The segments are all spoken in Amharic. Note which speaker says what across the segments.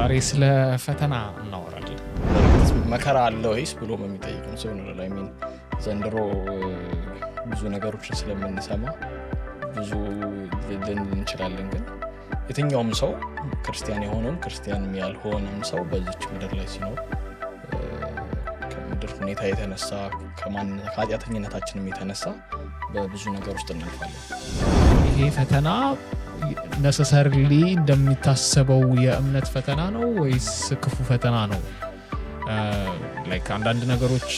Speaker 1: ዛሬ ስለ ፈተና እናወራለን።
Speaker 2: መከራ አለ ወይስ ብሎ የሚጠይቅም ሰው ይኖራል። I mean ዘንድሮ ብዙ ነገሮችን ስለምንሰማ ብዙ ልንል እንችላለን። ግን የትኛውም ሰው ክርስቲያን የሆነም ክርስቲያንም ያልሆነም ሰው በዚች ምድር ላይ ሲኖር ከምድር ሁኔታ የተነሳ ከኃጢአተኝነታችንም የተነሳ በብዙ ነገር ውስጥ እናልፋለን።
Speaker 1: ይሄ ፈተና necessarily እንደሚታሰበው የእምነት ፈተና ነው ወይስ ክፉ ፈተና ነው? Like አንዳንድ ነገሮች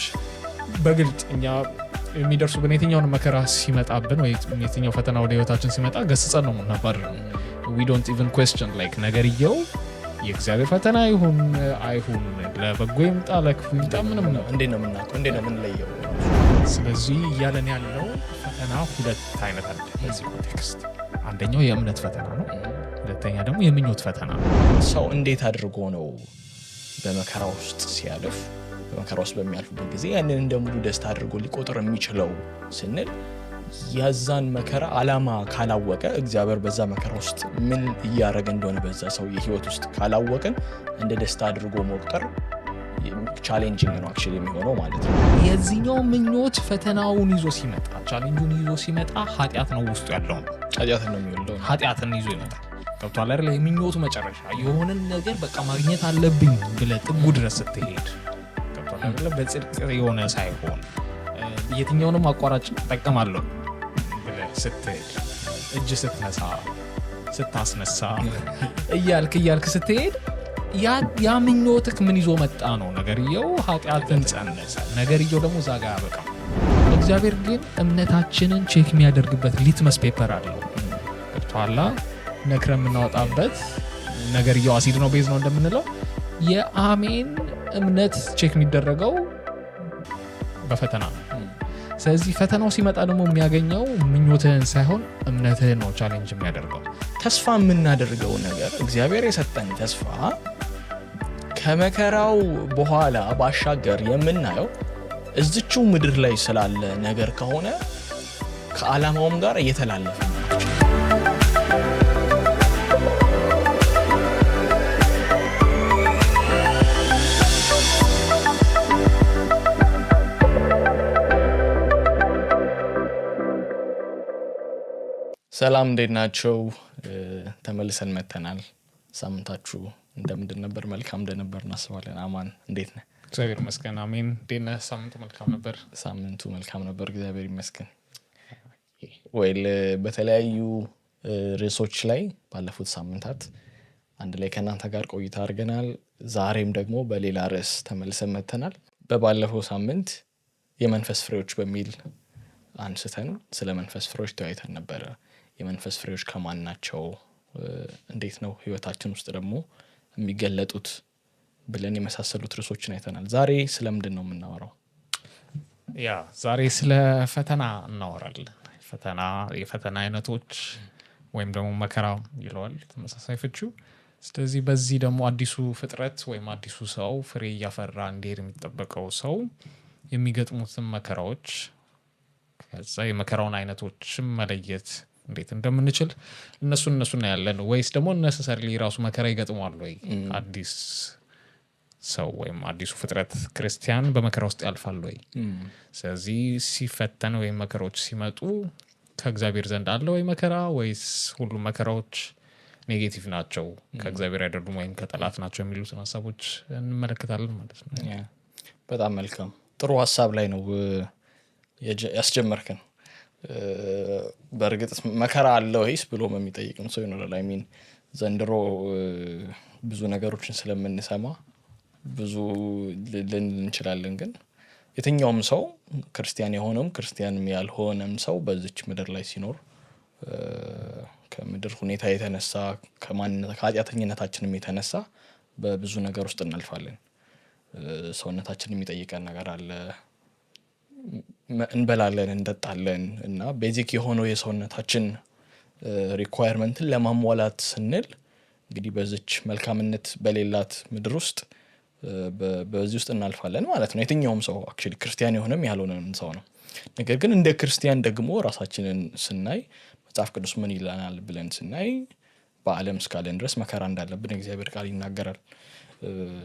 Speaker 1: በግልጥ እኛ የሚደርሱብን የትኛውን መከራ ሲመጣብን ወይ የትኛው ፈተና ወደ ህይወታችን ሲመጣ ገስጸን ነው የምናባርረው። We don't even question like ነገርየው የእግዚአብሔር ፈተና ይሁን አይሁን፣ ለበጎ ይምጣ ለክፉ ይምጣ ምንም ነው።
Speaker 2: እንዴት ነው የምናውቀው? እንዴት ነው የምንለየው?
Speaker 1: ስለዚህ እያለን ያለው ፈተና ሁለት አይነት አለ በዚህ context። አንደኛው የእምነት ፈተና ነው፣ ሁለተኛ ደግሞ የምኞት ፈተና ነው።
Speaker 2: ሰው እንዴት አድርጎ ነው በመከራ ውስጥ ሲያልፍ፣ በመከራ ውስጥ በሚያልፍበት ጊዜ ያንን እንደ ሙሉ ደስታ አድርጎ ሊቆጥር የሚችለው ስንል ያዛን መከራ ዓላማ ካላወቀ፣ እግዚአብሔር በዛ መከራ ውስጥ ምን እያደረገ እንደሆነ በዛ ሰው የህይወት ውስጥ ካላወቅን እንደ ደስታ አድርጎ መቁጠር challenging ነው actually የሚሆነው ማለት ነው።
Speaker 1: የዚህኛው ምኞት ፈተናውን ይዞ ሲመጣ፣ challenge ኡን ይዞ ሲመጣ ኃጢአት ነው ውስጡ ያለው ነው።
Speaker 2: ኃጢአትን ነው የሚወልደው ነው።
Speaker 1: ኃጢአትን ይዞ ይመጣል። ገብቶሃል አይደል? የምኞቱ መጨረሻ የሆነን ነገር በቃ ማግኘት አለብኝ ብለህ ጥጉ ድረስ ስትሄድ፣ ገብቶሃል አይደለ? በጽድቅ የሆነ ሳይሆን የትኛውንም አቋራጭ እጠቀማለሁ ብለህ ስትሄድ፣ እጅ ስትነሳ ስታስነሳ እያልክ እያልክ ስትሄድ ያ ምኞትክ ምን ይዞ መጣ ነው ነገርየው። ኃጢአትን ጸነሰ። ነገርየው ደግሞ እዛ ጋር ያበቃ። እግዚአብሔር ግን እምነታችንን check የሚያደርግበት litmus paper አለው። ገብቶሃል? ነክረ የምናወጣበት ነገርየው አሲድ ነው base ነው እንደምንለው የአሜን እምነት check የሚደረገው በፈተና ነው። ስለዚህ ፈተናው ሲመጣ ደግሞ የሚያገኘው ምኞትህን ሳይሆን እምነትህን ነው challenge የሚያደርገው።
Speaker 2: ተስፋ የምናደርገው ነገር እግዚአብሔር የሰጠን ተስፋ ከመከራው በኋላ ባሻገር የምናየው እዚችው ምድር ላይ ስላለ ነገር ከሆነ ከዓላማውም ጋር እየተላለፈ ነው። ሰላም፣ እንዴት ናቸው? ተመልሰን መተናል። ሳምንታችሁ እንደምንድን ነበር? መልካም እንደነበር እናስባለን። አማን እንዴት ነህ?
Speaker 1: እግዚአብሔር ይመስገን። አሜን። እንዴት ነህ? ሳምንቱ መልካም ነበር?
Speaker 2: ሳምንቱ መልካም ነበር፣ እግዚአብሔር ይመስገን። Well በተለያዩ ርዕሶች ላይ ባለፉት ሳምንታት አንድ ላይ ከእናንተ ጋር ቆይታ አድርገናል። ዛሬም ደግሞ በሌላ ርዕስ ተመልሰን መተናል። በባለፈው ሳምንት የመንፈስ ፍሬዎች በሚል አንስተን ስለ መንፈስ ፍሬዎች ተወያይተን ነበረ። የመንፈስ ፍሬዎች ከማን ናቸው? እንዴት ነው ህይወታችን ውስጥ ደግሞ የሚገለጡት ብለን የመሳሰሉት ርዕሶችን አይተናል። ዛሬ ስለምንድን ነው የምናወራው?
Speaker 1: Yeah፣ ዛሬ ስለ ፈተና እናወራለን። ፈተና፣ የፈተና አይነቶች ወይም ደግሞ መከራ ይለዋል ተመሳሳይ ፍቺው። ስለዚህ በዚህ ደግሞ አዲሱ ፍጥረት ወይም አዲሱ ሰው ፍሬ እያፈራ እንዲሄድ የሚጠበቀው ሰው የሚገጥሙትን መከራዎች፣ ከዛ የመከራውን አይነቶችም መለየት እንዴት እንደምንችል እነሱን እናያለን። ወይስ ደግሞ necessarily ራሱ መከራ ይገጥመዋል ወይ? አዲስ ሰው ወይም አዲሱ ፍጥረት ክርስቲያን በመከራ ውስጥ ያልፋል ወይ? ስለዚህ ሲፈተን ወይም መከራዎች ሲመጡ ከእግዚአብሔር ዘንድ አለ ወይ መከራ፣ ወይስ ሁሉም መከራዎች negative ናቸው፣ ከእግዚአብሔር አይደሉም ወይም ከጠላት ናቸው የሚሉትን ሀሳቦች እንመለከታለን ማለት ነው።
Speaker 2: በጣም መልካም፣ ጥሩ ሀሳብ ላይ ነው ያስጀመርከን። በእርግጥ መከራ አለ ወይስ ብሎ የሚጠይቅም ሰው ይኖራል። I mean ዘንድሮ ብዙ ነገሮችን ስለምንሰማ ብዙ ልንል እንችላለን። ግን የትኛውም ሰው ክርስቲያን የሆነም ክርስቲያንም ያልሆነም ሰው በዚች ምድር ላይ ሲኖር ከምድር ሁኔታ የተነሳ ከኃጢአተኝነታችንም የተነሳ በብዙ ነገር ውስጥ እናልፋለን። ሰውነታችን የሚጠይቀን ነገር አለ። እንበላለን፣ እንጠጣለን እና basic የሆነው የሰውነታችን requirement ን ለማሟላት ስንል እንግዲህ በዚች መልካምነት በሌላት ምድር ውስጥ በዚህ ውስጥ እናልፋለን ማለት ነው። የትኛውም ሰው actually ክርስቲያን የሆነም ያልሆነም ሰው ነው። ነገር ግን እንደ ክርስቲያን ደግሞ ራሳችንን ስናይ መጽሐፍ ቅዱስ ምን ይለናል ብለን ስናይ በዓለም እስካለን ድረስ መከራ እንዳለብን የእግዚአብሔር ቃል ይናገራል።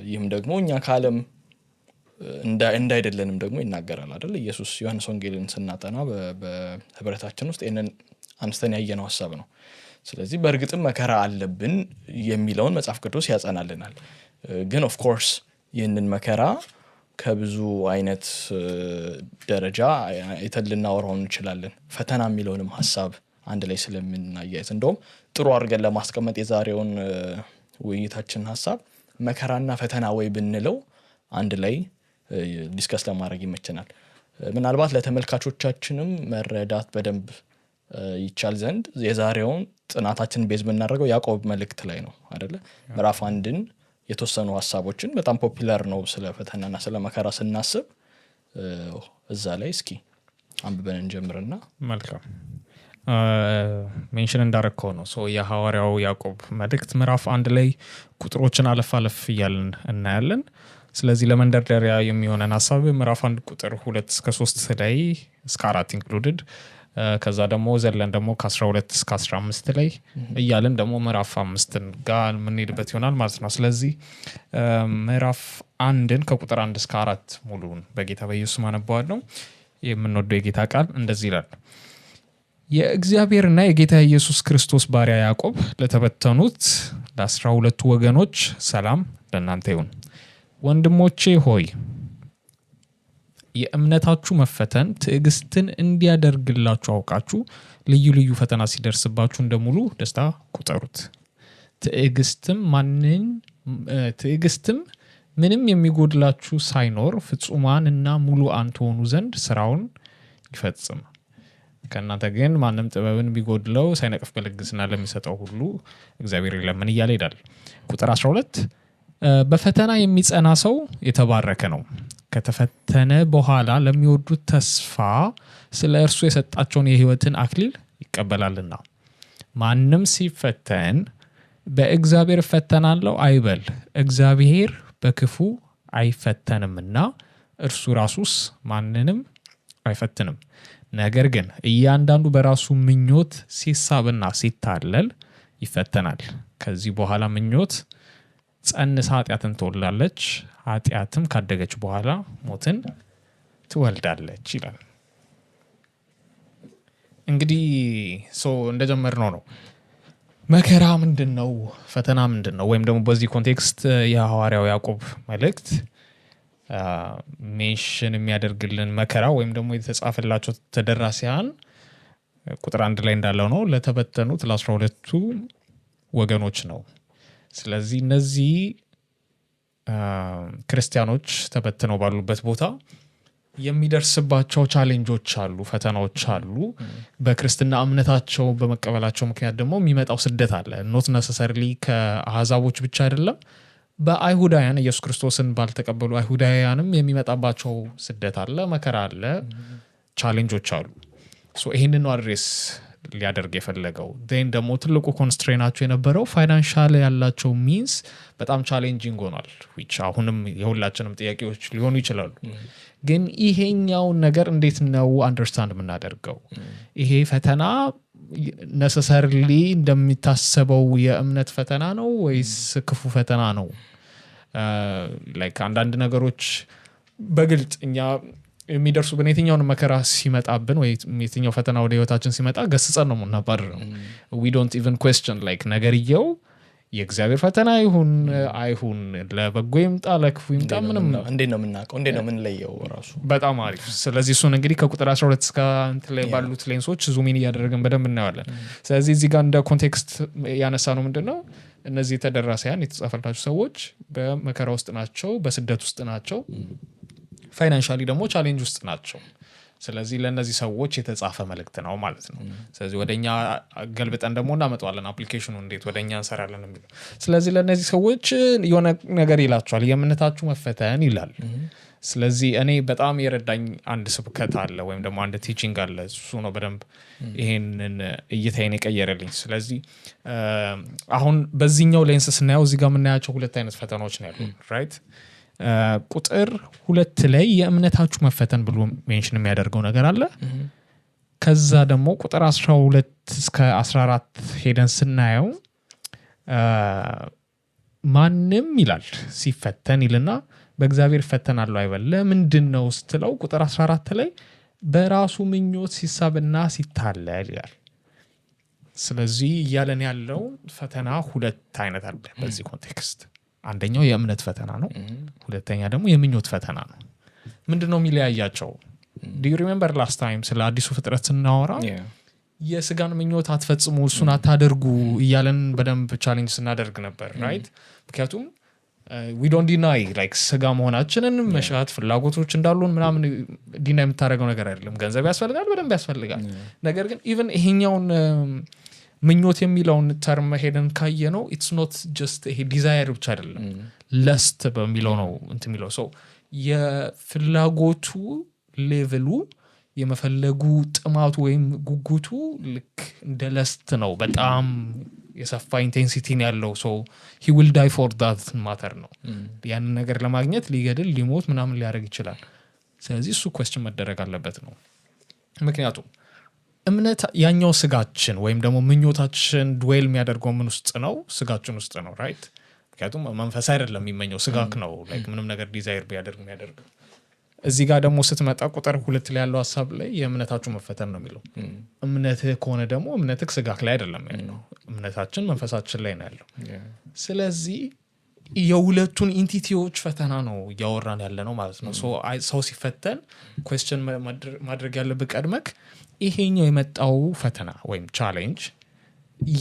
Speaker 2: ይህም ደግሞ እኛ ከዓለም እንዳይደለንም ደግሞ ይናገራል አይደል? ኢየሱስ ዮሐንስ ወንጌልን ስናጠና በህብረታችን ውስጥ ይህንን አንስተን ያየነው ሀሳብ ነው። ስለዚህ በእርግጥም መከራ አለብን የሚለውን መጽሐፍ ቅዱስ ያጸናልናል። ግን of course ይህንን መከራ ከብዙ አይነት ደረጃ አይተን ልናወራው እንችላለን። ፈተና የሚለውንም ሀሳብ አንድ ላይ ስለምናያይዝ እንደውም ጥሩ አድርገን ለማስቀመጥ የዛሬውን ውይይታችንን ሀሳብ መከራና ፈተና ወይ ብንለው አንድ ላይ discuss ለማድረግ ይመቸናል። ምናልባት ለተመልካቾቻችንም መረዳት በደንብ ይቻል ዘንድ የዛሬውን ጥናታችንን base የምናደርገው ያዕቆብ መልእክት ላይ ነው አይደለ? ምዕራፍ 1ን የተወሰኑ ሀሳቦችን በጣም popular ነው ስለ ፈተናና ስለ መከራ ስናስብ፣ እዛ ላይ እስኪ አንብበን እንጀምርና።
Speaker 1: መልካም፣ mention እንዳረከው ነው። So የሐዋርያው ያዕቆብ መልእክት ምዕራፍ 1 ላይ ቁጥሮችን አለፍ አለፍ እያልን እናያለን። ስለዚህ ለመንደርደሪያ የሚሆነን ሀሳብ ምዕራፍ 1 ቁጥር 2 እስከ 3 ላይ እስከ 4 included፣ ከዛ ደግሞ ዘለን ደግሞ ከ12 እስከ 15 ላይ እያልን ደግሞ ምዕራፍ 5 ጋር የምንሄድበት ይሆናል ማለት ነው። ስለዚህ ምዕራፍ 1ን ከቁጥር 1 እስከ 4 ሙሉውን በጌታ በኢየሱስ አነበዋለሁ። የምንወደው የጌታ ቃል እንደዚህ ይላል። የእግዚአብሔርና የጌታ ኢየሱስ ክርስቶስ ባሪያ ያዕቆብ ለተበተኑት ለ12ቱ ወገኖች ሰላም ለእናንተ ይሁን። ወንድሞቼ ሆይ፣ የእምነታችሁ መፈተን ትዕግስትን እንዲያደርግላችሁ አውቃችሁ ልዩ ልዩ ፈተና ሲደርስባችሁ እንደሙሉ ደስታ ቁጠሩት። ትዕግስትም ምንም የሚጎድላችሁ ሳይኖር ፍጹማንና ሙሉአን ትሆኑ ዘንድ ስራውን ይፈጽም። ከእናንተ ግን ማንም ጥበብን ቢጎድለው ሳይነቅፍ በልግስና ለሚሰጠው ሁሉ እግዚአብሔር ይለምን እያለ ይሄዳል። ቁጥር 12፣ በፈተና የሚጸና ሰው የተባረከ ነው። ከተፈተነ በኋላ ለሚወዱት ተስፋ ስለ እርሱ የሰጣቸውን የሕይወትን አክሊል ይቀበላልና። ማንም ሲፈተን በእግዚአብሔር እፈተናለሁ አይበል፣ እግዚአብሔር በክፉ አይፈተንምና እርሱ ራሱስ ማንንም አይፈትንም። ነገር ግን እያንዳንዱ በራሱ ምኞት ሲሳብና ሲታለል ይፈተናል። ከዚህ በኋላ ምኞት ጸንሳ ኃጢአትን ትወልዳለች፣ ኃጢአትም ካደገች በኋላ ሞትን ትወልዳለች ይላል። እንግዲህ so እንደጀመርነው ነው፣ መከራ ምንድን ነው? ፈተና ምንድን ነው? ወይም ደግሞ በዚህ context የሐዋርያው ያዕቆብ መልእክት mention የሚያደርግልን መከራ ወይም ደግሞ የተጻፈላቸው ተደራሲያን ቁጥር 1 ላይ እንዳለው ነው፣ ለተበተኑት ለ12ቱ ወገኖች ነው። ስለዚህ እነዚህ ክርስቲያኖች ተበትነው ባሉበት ቦታ የሚደርስባቸው challenge ኦች አሉ፣ ፈተናዎች አሉ። በክርስትና እምነታቸው በመቀበላቸው ምክንያት ደግሞ የሚመጣው ስደት አለ። Not necessarily ከአሕዛቦች ብቻ አይደለም፣ በአይሁዳውያን፣ ኢየሱስ ክርስቶስን ባልተቀበሉ አይሁዳውያንም የሚመጣባቸው ስደት አለ፣ መከራ አለ፣ challenge ኦች አሉ። So ይህንን ነው address ሊያደርግ የፈለገው። Then ደግሞ ትልቁ constraint ኣቸው የነበረው financial ያላቸው means በጣም challenging ሆኗል፣ which አሁንም የሁላችንም ጥያቄዎች ሊሆኑ ይችላሉ። ግን ይሄኛውን ነገር እንዴት ነው understand የምናደርገው? ይሄ ፈተና necessarily እንደሚታሰበው የእምነት ፈተና ነው ወይስ ክፉ ፈተና ነው? Like አንዳንድ ነገሮች በግልጽ እኛ የሚደርሱብን፣ የትኛውን መከራ ሲመጣብን ወይ የትኛው ፈተና ወደ ህይወታችን ሲመጣ ገስጸን ነው የምናባርረው። We don't even question like ነገርየው የእግዚአብሔር ፈተና ይሁን አይሁን፣ ለበጎ ይምጣ ለክፉ ይምጣ ምንም።
Speaker 2: እንዴት ነው የምናውቀው? እንዴት ነው የምንለየው ራሱ?
Speaker 1: በጣም አሪፍ። ስለዚህ እሱን እንግዲህ ከቁጥር 12 እስከ እንትን ላይ ባሉት lens ኦች zoom in እያደረግን በደንብ እናየዋለን። ስለዚህ እዚህ ጋር እንደ context ያነሳነው ምንድን ነው? እነዚህ ተደራሲያን፣ የተጻፈላቸው ሰዎች በመከራ ውስጥ ናቸው፣ በስደት ውስጥ ናቸው፣ financially ደግሞ challenge ውስጥ ናቸው። ስለዚህ ለእነዚህ ሰዎች የተጻፈ መልእክት ነው ማለት ነው። ስለዚህ ወደ እኛ ገልብጠን ደግሞ እናመጣዋለን፣ application ኑ እንዴት ወደ እኛ እንሰራለን የሚለው። ስለዚህ ለእነዚህ ሰዎች የሆነ ነገር ይላቸዋል፣ የእምነታችሁ መፈተን ይላል። ስለዚህ እኔ በጣም የረዳኝ አንድ ስብከት አለ ወይም ደግሞ አንድ teaching አለ። እሱ ነው በደንብ ይሄንን እይታዬን የቀየረልኝ። ስለዚህ አሁን በዚህኛው ሌንስ ስናየው እዚህ ጋር የምናያቸው ሁለት አይነት ፈተናዎች ነው ያሉ፣ right? ቁጥር 2 ላይ የእምነታችሁ መፈተን ብሎ mention የሚያደርገው ነገር አለ። ከዛ ደግሞ ቁጥር 12 እስከ 14 ሄደን ስናየው ማንም ይላል ሲፈተን ይልና በእግዚአብሔር እፈተናለሁ አይበል። ለምንድን ነው ስትለው ቁጥር 14 ላይ በራሱ ምኞት ሲሳብና ሲታለል ይላል። ስለዚህ እያለን ያለው ፈተና ሁለት አይነት አለ በዚህ context። አንደኛው የእምነት ፈተና ነው፣ ሁለተኛ ደግሞ የምኞት ፈተና ነው። ምንድነው የሚለያያቸው? Do you remember last time ስለ አዲሱ ፍጥረት ስናወራ የስጋን ምኞት አትፈጽሙ፣ እሱን አታደርጉ እያለን በደንብ challenge ስናደርግ ነበር፣ right? ምክንያቱም we don't deny like ስጋ መሆናችንን፣ መሻት ፍላጎቶች እንዳሉን ምናምን deny የምታደርገው ነገር አይደለም። ገንዘብ ያስፈልጋል፣ በደንብ ያስፈልጋል። ነገር ግን even ይሄኛውን ምኞት የሚለውን term ሄደን ካየነው it's not just ይሄ desire ብቻ አይደለም፣ lust በሚለው ነው እንትን የሚለው። ሰው የፍላጎቱ level ኡ፣ የመፈለጉ ጥማቱ ወይም ጉጉቱ ልክ እንደ lust ነው። በጣም የሰፋ intensity ነው ያለው። So he will die for that matter ነው። ያንን ነገር ለማግኘት ሊገድል፣ ሊሞት ምናምን ሊያደርግ ይችላል። ስለዚህ እሱ question መደረግ አለበት ነው። ምክንያቱም እምነት ያኛው ስጋችን ወይም ደግሞ ምኞታችን dwell የሚያደርገው ምን ውስጥ ነው? ስጋችን ውስጥ ነው፣ right? ምክንያቱም መንፈስ አይደለም የሚመኘው፣ ስጋክ ነው like ምንም ነገር desire ቢያደርግ የሚያደርገው። እዚህ ጋር ደግሞ ስትመጣ ቁጥር 2 ላይ ያለው ሀሳብ ላይ የእምነታችሁ መፈተን ነው የሚለው። እምነትህ ከሆነ ደግሞ እምነትህ ስጋክ ላይ አይደለም ያለው፣ እምነታችን መንፈሳችን ላይ ነው ያለው። ስለዚህ የሁለቱን entity ዎች ፈተና ነው እያወራን ያለ ነው ማለት ነው። ሰው ሲፈተን question ማድረግ ያለብህ ቀድመክ ይሄኛው የመጣው ፈተና ወይም challenge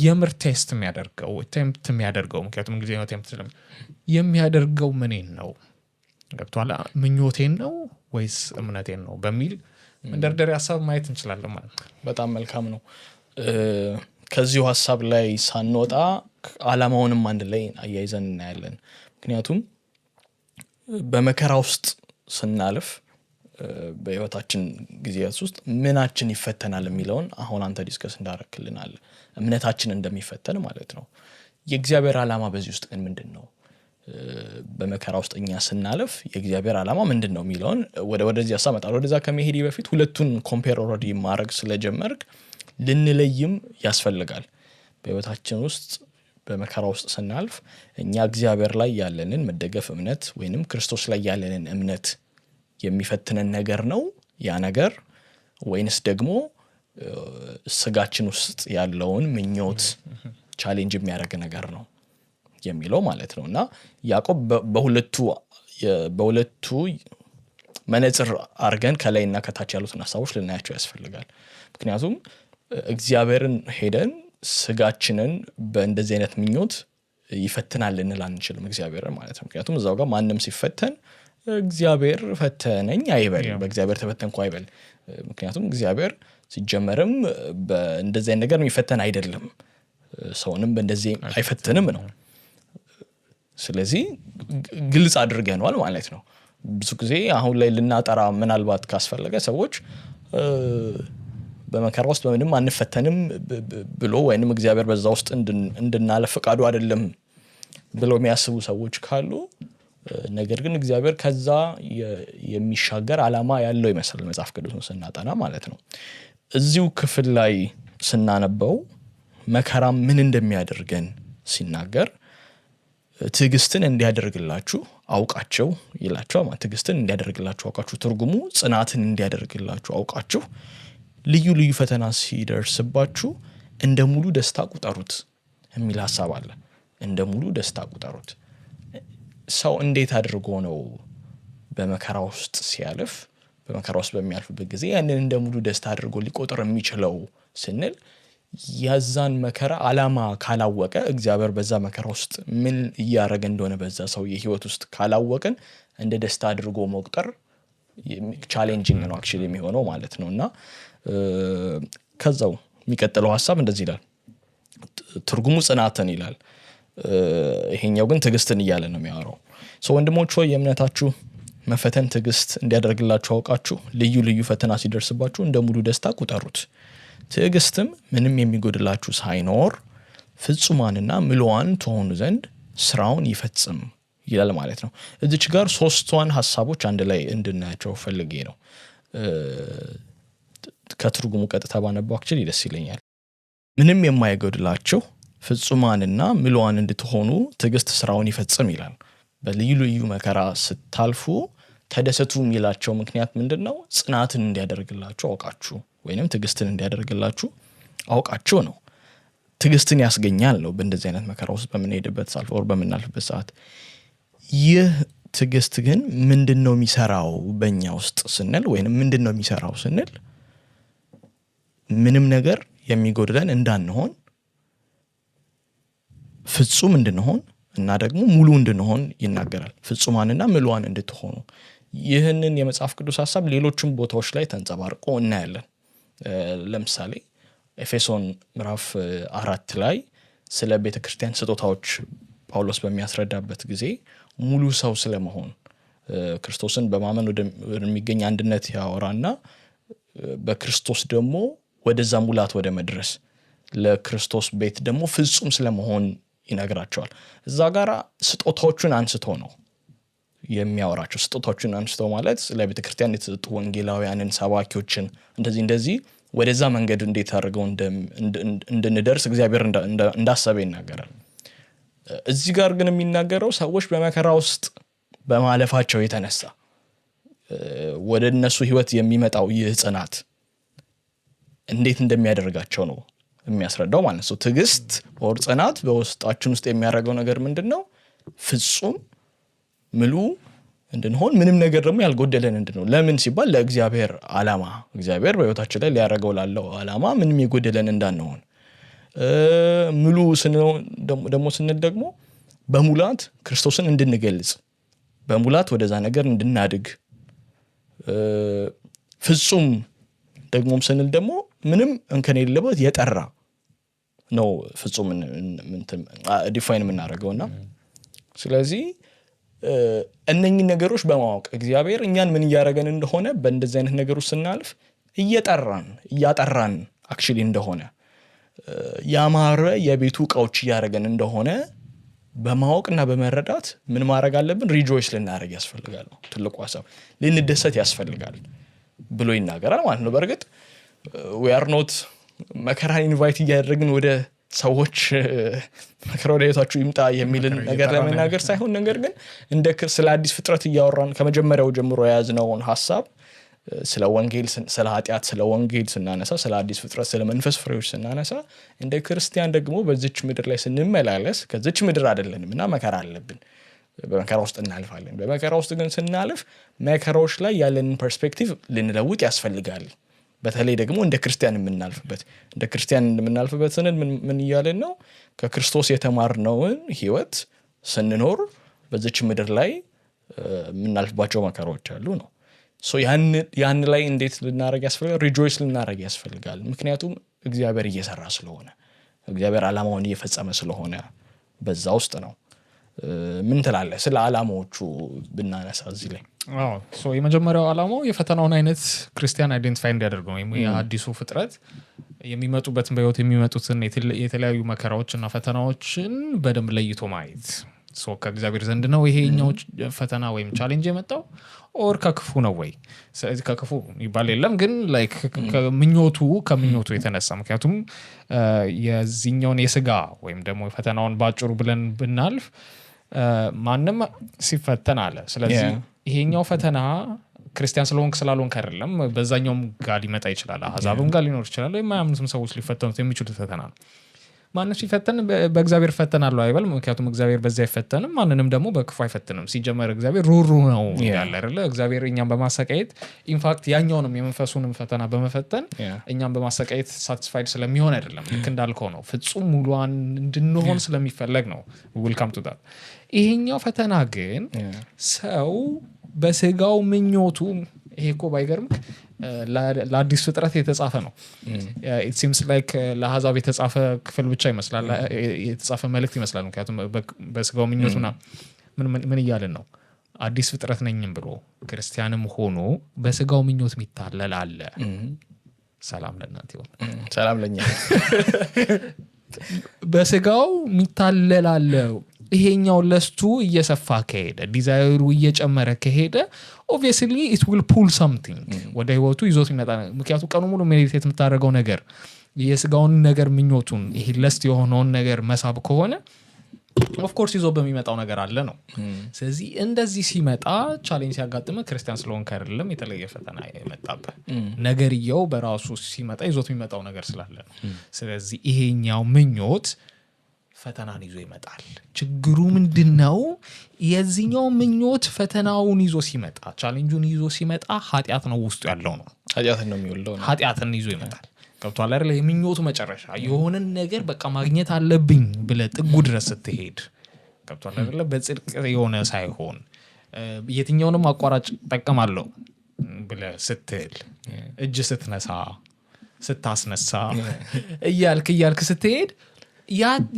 Speaker 1: የምር test የሚያደርገው፣ tempt የሚያደርገው፣ ምክንያቱም እንግሊዝኛው tempt የሚያደርገው ምኔን ነው? ገብቶሃል? ምኞቴን ነው ወይስ እምነቴን ነው በሚል መንደርደሪያ ሀሳብ ማየት እንችላለን ማለት ነው።
Speaker 2: በጣም መልካም ነው። ከዚሁ ሀሳብ ላይ ሳንወጣ አላማውንም አንድ ላይ አያይዘን እናያለን። ምክንያቱም በመከራ ውስጥ ስናልፍ በህይወታችን ጊዜያት ውስጥ ምናችን ይፈተናል የሚለውን አሁን አንተ discuss እንዳረክልን አለ እምነታችን እንደሚፈተን ማለት ነው። የእግዚአብሔር ዓላማ በዚህ ውስጥ ግን ምንድን ነው? በመከራ ውስጥ እኛ ስናልፍ የእግዚአብሔር ዓላማ ምንድን ነው የሚለውን ወደዚህ ሀሳብ እመጣለሁ። ወደዛ ከመሄዴ በፊት ሁለቱን compare already ማድረግ ስለጀመርክ ልንለይም ያስፈልጋል። በህይወታችን ውስጥ በመከራ ውስጥ ስናልፍ እኛ እግዚአብሔር ላይ ያለንን መደገፍ እምነት ወይንም ክርስቶስ ላይ ያለንን እምነት የሚፈትነን ነገር ነው ያ ነገር ወይንስ ደግሞ ስጋችን ውስጥ ያለውን ምኞት challenge የሚያደርግ ነገር ነው የሚለው ማለት ነው። እና ያዕቆብ በሁለቱ መነጽር አድርገን ከላይና ከታች ያሉትን ሀሳቦች ልናያቸው ያስፈልጋል። ምክንያቱም እግዚአብሔርን ሄደን ስጋችንን በእንደዚህ አይነት ምኞት ይፈትናል ልንል አንችልም እግዚአብሔርን ማለት ነው። ምክንያቱም እዛው ጋር ማንም ሲፈተን እግዚአብሔር ፈተነኝ አይበል፣ በእግዚአብሔር ተፈተንኩ አይበል። ምክንያቱም እግዚአብሔር ሲጀመርም በእንደዚህ አይነት ነገር የሚፈተን አይደለም፣ ሰውንም በእንደዚህ አይፈትንም ነው። ስለዚህ ግልጽ አድርገነዋል ማለት ነው። ብዙ ጊዜ አሁን ላይ ልናጠራ ምናልባት ካስፈለገ ሰዎች በመከራ ውስጥ በምንም አንፈተንም ብሎ ወይንም እግዚአብሔር በዛ ውስጥ እንድናለፍ ፈቃዱ አይደለም ብለው የሚያስቡ ሰዎች ካሉ፣ ነገር ግን እግዚአብሔር ከዛ የሚሻገር ዓላማ ያለው ይመስላል መጽሐፍ ቅዱስን ስናጠና ማለት ነው። እዚሁ ክፍል ላይ ስናነበው መከራ ምን እንደሚያደርገን ሲናገር ትዕግስትን እንዲያደርግላችሁ አውቃችሁ ይላቸዋል። ማለት ትዕግስትን እንዲያደርግላችሁ አውቃችሁ፣ ትርጉሙ ጽናትን እንዲያደርግላችሁ አውቃችሁ ልዩ ልዩ ፈተና ሲደርስባችሁ እንደ ሙሉ ደስታ ቁጠሩት የሚል ሀሳብ አለ። እንደ ሙሉ ደስታ ቁጠሩት። ሰው እንዴት አድርጎ ነው በመከራ ውስጥ ሲያልፍ፣ በመከራ ውስጥ በሚያልፍበት ጊዜ ያንን እንደ ሙሉ ደስታ አድርጎ ሊቆጥር የሚችለው ስንል ያዛን መከራ አላማ ካላወቀ፣ እግዚአብሔር በዛ መከራ ውስጥ ምን እያደረገ እንደሆነ በዛ ሰውዬ ህይወት ውስጥ ካላወቅን እንደ ደስታ አድርጎ መቁጠር challenging ነው actually የሚሆነው ማለት ነው። እና ከዛው የሚቀጥለው ሀሳብ እንደዚህ ይላል። ትርጉሙ ጽናትን ይላል። ይሄኛው ግን ትዕግስትን እያለ ነው የሚያወራው። So ወንድሞች ሆይ፣ የእምነታችሁ መፈተን ትዕግስት እንዲያደርግላችሁ አውቃችሁ ልዩ ልዩ ፈተና ሲደርስባችሁ እንደ ሙሉ ደስታ ቁጠሩት። ትዕግስትም ምንም የሚጎድላችሁ ሳይኖር ፍጹማንና ምሉዓን ትሆኑ ዘንድ ስራውን ይፈጽም ይላል ማለት ነው። እዚች ጋር ሶስቷን ሀሳቦች አንድ ላይ እንድናያቸው ፈልጌ ነው። ከትርጉሙ ቀጥታ ባነበው actually ደስ ይለኛል። ምንም የማይጎድላችሁ ፍጹማንና ምሉዓን እንድትሆኑ ትዕግስት ስራውን ይፈጽም ይላል። በልዩ ልዩ መከራ ስታልፉ ተደሰቱ የሚላቸው ምክንያት ምንድን ነው? ጽናትን እንዲያደርግላችሁ አውቃችሁ ወይንም ትዕግስትን እንዲያደርግላችሁ አውቃችሁ ነው። ትዕግስትን ያስገኛል ነው በእንደዚህ አይነት መከራ ውስጥ በምንሄድበት ሰዓት or በምናልፍበት ሰዓት። ይህ ትዕግስት ግን ምንድን ነው የሚሰራው በእኛ ውስጥ ስንል፣ ወይንም ምንድን ነው የሚሰራው ስንል፣ ምንም ነገር የሚጎድለን እንዳንሆን፣ ፍጹም እንድንሆን እና ደግሞ ሙሉ እንድንሆን ይናገራል። ፍጹማንና ምሉዓን እንድትሆኑ። ይህንን የመጽሐፍ ቅዱስ ሀሳብ ሌሎችም ቦታዎች ላይ ተንጸባርቆ እናያለን። ለምሳሌ ኤፌሶን ምዕራፍ 4 ላይ ስለ ቤተ ክርስቲያን ስጦታዎች ጳውሎስ በሚያስረዳበት ጊዜ ሙሉ ሰው ስለመሆን፣ ክርስቶስን በማመን ወደሚገኝ አንድነት ያወራና በክርስቶስ ደግሞ ወደዛ ሙላት ወደ መድረስ፣ ለክርስቶስ ቤት ደግሞ ፍጹም ስለመሆን ይነግራቸዋል። እዛ ጋራ ስጦታዎቹን አንስቶ ነው የሚያወራቸው። ስጦታዎቹን አንስቶ ማለት ለቤተ ክርስቲያን የተሰጡ ወንጌላውያንን፣ ሰባኪዎችን፣ እንደዚህ እንደዚህ ወደዛ መንገድ እንዴት አድርገው እንድንደርስ እግዚአብሔር እንዳሰበ ይናገራል። እዚህ ጋር ግን የሚናገረው ሰዎች በመከራ ውስጥ በማለፋቸው የተነሳ ወደ እነሱ ህይወት የሚመጣው ይህ ጽናት እንዴት እንደሚያደርጋቸው ነው የሚያስረዳው ማለት ነው። ትዕግስት or ጽናት በውስጣችን ውስጥ የሚያደርገው ነገር ምንድን ነው? ፍጹም ምሉ እንድንሆን፣ ምንም ነገር ደግሞ ያልጎደለን እንድንሆን። ለምን ሲባል ለእግዚአብሔር ዓላማ፣ እግዚአብሔር በህይወታችን ላይ ሊያደርገው ላለው ዓላማ ምንም የጎደለን እንዳንሆን። ምሉ ደግሞ ስንል ደግሞ በሙላት ክርስቶስን እንድንገልጽ፣ በሙላት ወደዛ ነገር እንድናድግ፣ ፍጹም ደግሞም ስንል ደግሞ ምንም እንከን የሌለበት የጠራ ነው ፍጹም define የምናደርገው። እና ስለዚህ እነኝን ነገሮች በማወቅ እግዚአብሔር እኛን ምን እያደረገን እንደሆነ፣ በእንደዚህ አይነት ነገሮች ስናልፍ እየጠራን እያጠራን actually እንደሆነ፣ ያማረ የቤቱ እቃዎች እያደረገን እንደሆነ በማወቅና በመረዳት ምን ማድረግ አለብን? Rejoice ልናደርግ ያስፈልጋል ነው ትልቁ ሀሳብ። ልንደሰት ያስፈልጋል ብሎ ይናገራል ማለት ነው። በእርግጥ we are not መከራን invite እያደረግን ወደ ሰዎች መከራ ወደ ህይወታችሁ ይምጣ የሚልን ነገር ለመናገር ሳይሆን፣ ነገር ግን እንደ ስለ አዲስ ፍጥረት እያወራን ከመጀመሪያው ጀምሮ የያዝነውን ሀሳብ፣ ስለ ወንጌል፣ ስለ ኃጢአት፣ ስለ ወንጌል ስናነሳ፣ ስለ አዲስ ፍጥረት፣ ስለ መንፈስ ፍሬዎች ስናነሳ፣ እንደ ክርስቲያን ደግሞ በዚች ምድር ላይ ስንመላለስ ከዚች ምድር አይደለንም እና መከራ አለብን። በመከራ ውስጥ እናልፋለን። በመከራ ውስጥ ግን ስናልፍ መከራዎች ላይ ያለንን perspective ልንለውጥ ያስፈልጋል። በተለይ ደግሞ እንደ ክርስቲያን የምናልፍበት፣ እንደ ክርስቲያን የምናልፍበት ስንል ምን እያልን ነው? ከክርስቶስ የተማርነውን ህይወት ስንኖር በዚች ምድር ላይ የምናልፍባቸው መከራዎች አሉ ነው። ያን ላይ እንዴት ልናደርግ ያስፈልጋል? Rejoice ልናደርግ ያስፈልጋል። ምክንያቱም እግዚአብሔር እየሰራ ስለሆነ፣ እግዚአብሔር ዓላማውን እየፈጸመ ስለሆነ በዛ ውስጥ ነው። ምን ትላለህ ስለ ዓላማዎቹ ብናነሳ እዚህ ላይ?
Speaker 1: So የመጀመሪያው ዓላማው የፈተናውን አይነት ክርስቲያን identify እንዲያደርግ ነው። ወይም የአዲሱ ፍጥረት የሚመጡበትን፣ በህይወት የሚመጡትን የተለያዩ መከራዎች እና ፈተናዎችን በደንብ ለይቶ ማየት። So ከእግዚአብሔር ዘንድ ነው ይሄኛው ፈተና ወይም challenge የመጣው or ከክፉ ነው ወይ? ስለዚህ ከክፉ ይባል የለም ግን like ከምኞቱ የተነሳ፣ ምክንያቱም የዚህኛውን የስጋ ወይም ደግሞ ፈተናውን ባጭሩ ብለን ብናልፍ ማንም ሲፈተን አለ። ስለዚህ ይሄኛው ፈተና ክርስቲያን ስለሆንክ ስላልሆንክ አይደለም። በዛኛውም ጋር ሊመጣ ይችላል፣ አሕዛብም ጋር ሊኖር ይችላል፣ የማያምኑትም ሰዎች ሊፈተኑት የሚችሉት ፈተና ነው። ማንም ሲፈተን በእግዚአብሔር እፈተናለሁ አይበል። ምክንያቱም እግዚአብሔር በዚህ አይፈተንም፣ ማንንም ደግሞ በክፉ አይፈትንም። ሲጀመር እግዚአብሔር ሩህሩህ ነው ያለ አይደለ? እግዚአብሔር እኛም በማሰቃየት፣ in fact ያኛውንም የመንፈሱንም ፈተና በመፈተን እኛም በማሰቃየት satisfied ስለሚሆን አይደለም። ልክ እንዳልከው ነው፣ ፍጹም ሙሉዋን እንድንሆን ስለሚፈለግ ነው። We'll come to that። ይሄኛው ፈተና ግን ሰው በስጋው ምኞቱ፣ ይሄ እኮ ባይገርምክ ለአዲስ ፍጥረት የተጻፈ ነው። It seems like ለአሕዛብ የተጻፈ ክፍል ብቻ ይመስላል፣ የተጻፈ መልእክት ይመስላል። ምክንያቱም በስጋው ምኞት ምን እያልን ነው? አዲስ ፍጥረት ነኝም ብሎ ክርስቲያንም ሆኖ በስጋው ምኞት የሚታለል አለ። ሰላም ለእናንተ ይሁን።
Speaker 2: ሰላም ለኛ።
Speaker 1: በስጋው የሚታለል አለ። ይሄኛው lust ኡ እየሰፋ ከሄደ፣ desire ኡ እየጨመረ ከሄደ obviously it will pull something ወደ ህይወቱ ይዞት ይመጣ። ምክንያቱም ቀኑ ሙሉ meditate የምታደርገው ነገር የስጋውን ነገር ምኞቱን ይሄ lust የሆነውን ነገር መሳብ ከሆነ of course ይዞ በሚመጣው ነገር አለ ነው። ስለዚህ እንደዚህ ሲመጣ challenge ሲያጋጥም ክርስቲያን ስለሆንክ አይደለም የተለየ ፈተና የመጣብህ፣ ነገርየው በራሱ ሲመጣ ይዞት የሚመጣው ነገር ስላለ ነው። ስለዚህ ይሄኛው ምኞት ፈተናን ይዞ ይመጣል። ችግሩ ምንድነው? የዚህኛው ምኞት ፈተናውን ይዞ ሲመጣ፣ challenge ኡን ይዞ ሲመጣ ኃጢአት ነው ውስጡ ያለው ነው።
Speaker 2: ኃጢአትን ነው የሚወልደው ነው።
Speaker 1: ኃጢአትን ይዞ ይመጣል። ገብቶሃል አይደለ? የምኞቱ መጨረሻ የሆነን ነገር በቃ ማግኘት አለብኝ ብለህ ጥጉ ድረስ ስትሄድ፣ ገብቶሃል አይደለ? በጽድቅ የሆነ ሳይሆን የትኛውንም አቋራጭ ጠቀማለሁ ብለህ ስትል፣ እጅ ስትነሳ፣ ስታስነሳ እያልክ እያልክ ስትሄድ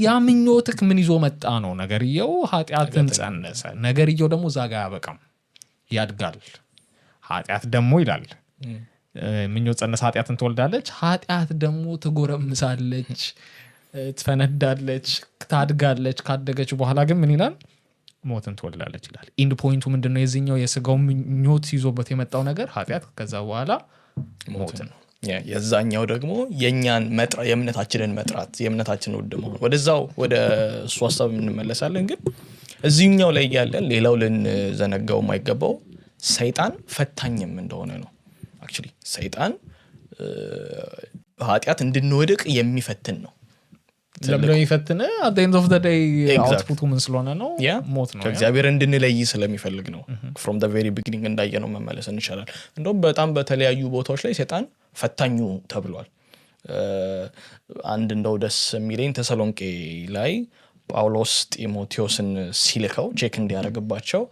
Speaker 1: ያ ምኞትክ ምን ይዞ መጣ ነው ነገርየው። ኃጢአትን ጸነሰ። ነገርየው ደግሞ እዛ ጋ አያበቃም፣ ያድጋል። ኃጢአት ደግሞ ይላል ምኞት ጸነሰ ኃጢአትን ትወልዳለች፣ ኃጢአት ደግሞ ትጎረምሳለች፣ ትፈነዳለች፣ ታድጋለች። ካደገች በኋላ ግን ምን ይላል? ሞትን ትወልዳለች ይላል። End point ኡ ምንድን ነው? የዚህኛው የስጋው ምኞት ይዞበት የመጣው ነገር ኃጢአት፣ ከዛ በኋላ ሞት ነው።
Speaker 2: የዛኛው ደግሞ የእኛን መጥራ የእምነታችንን መጥራት፣ የእምነታችንን ውድ መሆን፣ ወደዛው ወደ እሱ ሀሳብ እንመለሳለን። ግን እዚህኛው ላይ ያለን ሌላው ልንዘነጋው የማይገባው ሰይጣን ፈታኝም እንደሆነ ነው። Actually ሰይጣን በኃጢአት እንድንወድቅ የሚፈትን ነው።
Speaker 1: ለምንድነው የሚፈትን? At the end of the day
Speaker 2: Exactly.
Speaker 1: Output ኡ ምን ስለሆነ ነው? ሞት ነው።
Speaker 2: ከእግዚአብሔር እንድንለይ ስለሚፈልግ ነው። From the very beginning እንዳየነው መመለስ እንችላለን። እንደውም በጣም በተለያዩ ቦታዎች ላይ ሰይጣን ፈታኙ ተብሏል። አንድ እንደው ደስ የሚለኝ ተሰሎንቄ ላይ ጳውሎስ ጢሞቴዎስን ሲልከው check እንዲያደርግባቸው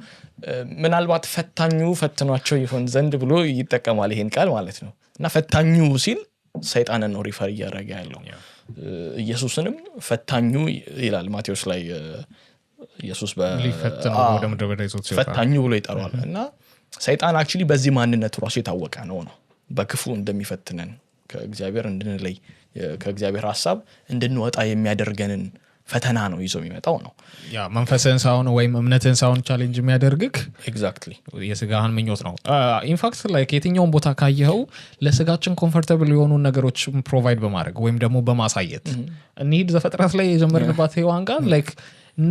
Speaker 2: ምናልባት ፈታኙ ፈትኗቸው ይሆን ዘንድ ብሎ ይጠቀማል ይሄን ቃል ማለት ነው። እና ፈታኙ ሲል ሰይጣንን ነው refer እያደረገ ያለው። ኢየሱስንም ፈታኙ ይላል ማቴዎስ ላይ ኢየሱስ
Speaker 1: ሊፈትነው ወደ ምድረ በዳ ይዞት ሲወጣ።
Speaker 2: ፈታኙ ብሎ ይጠራዋል። እና ሰይጣን actually በዚህ ማንነቱ ራሱ የታወቀ ነው፣ በክፉ እንደሚፈትነን፣ ከእግዚአብሔር እንድንለይ፣ ከእግዚአብሔር ሀሳብ እንድንወጣ የሚያደርገንን ፈተና ነው ይዞ የሚመጣው ነው።
Speaker 1: ያ መንፈስህን ሳይሆን ወይም እምነትህን ሳይሆን challenge የሚያደርግክ የስጋህን ምኞት ነው። In fact like የትኛውን ቦታ ካየኸው ለስጋችን comfortable የሆኑ ነገሮች provide በማድረግ ወይም ደግሞ በማሳየት፣ እንሂድ ዘፍጥረት ላይ የጀመርንባት ሔዋን ጋር፣ like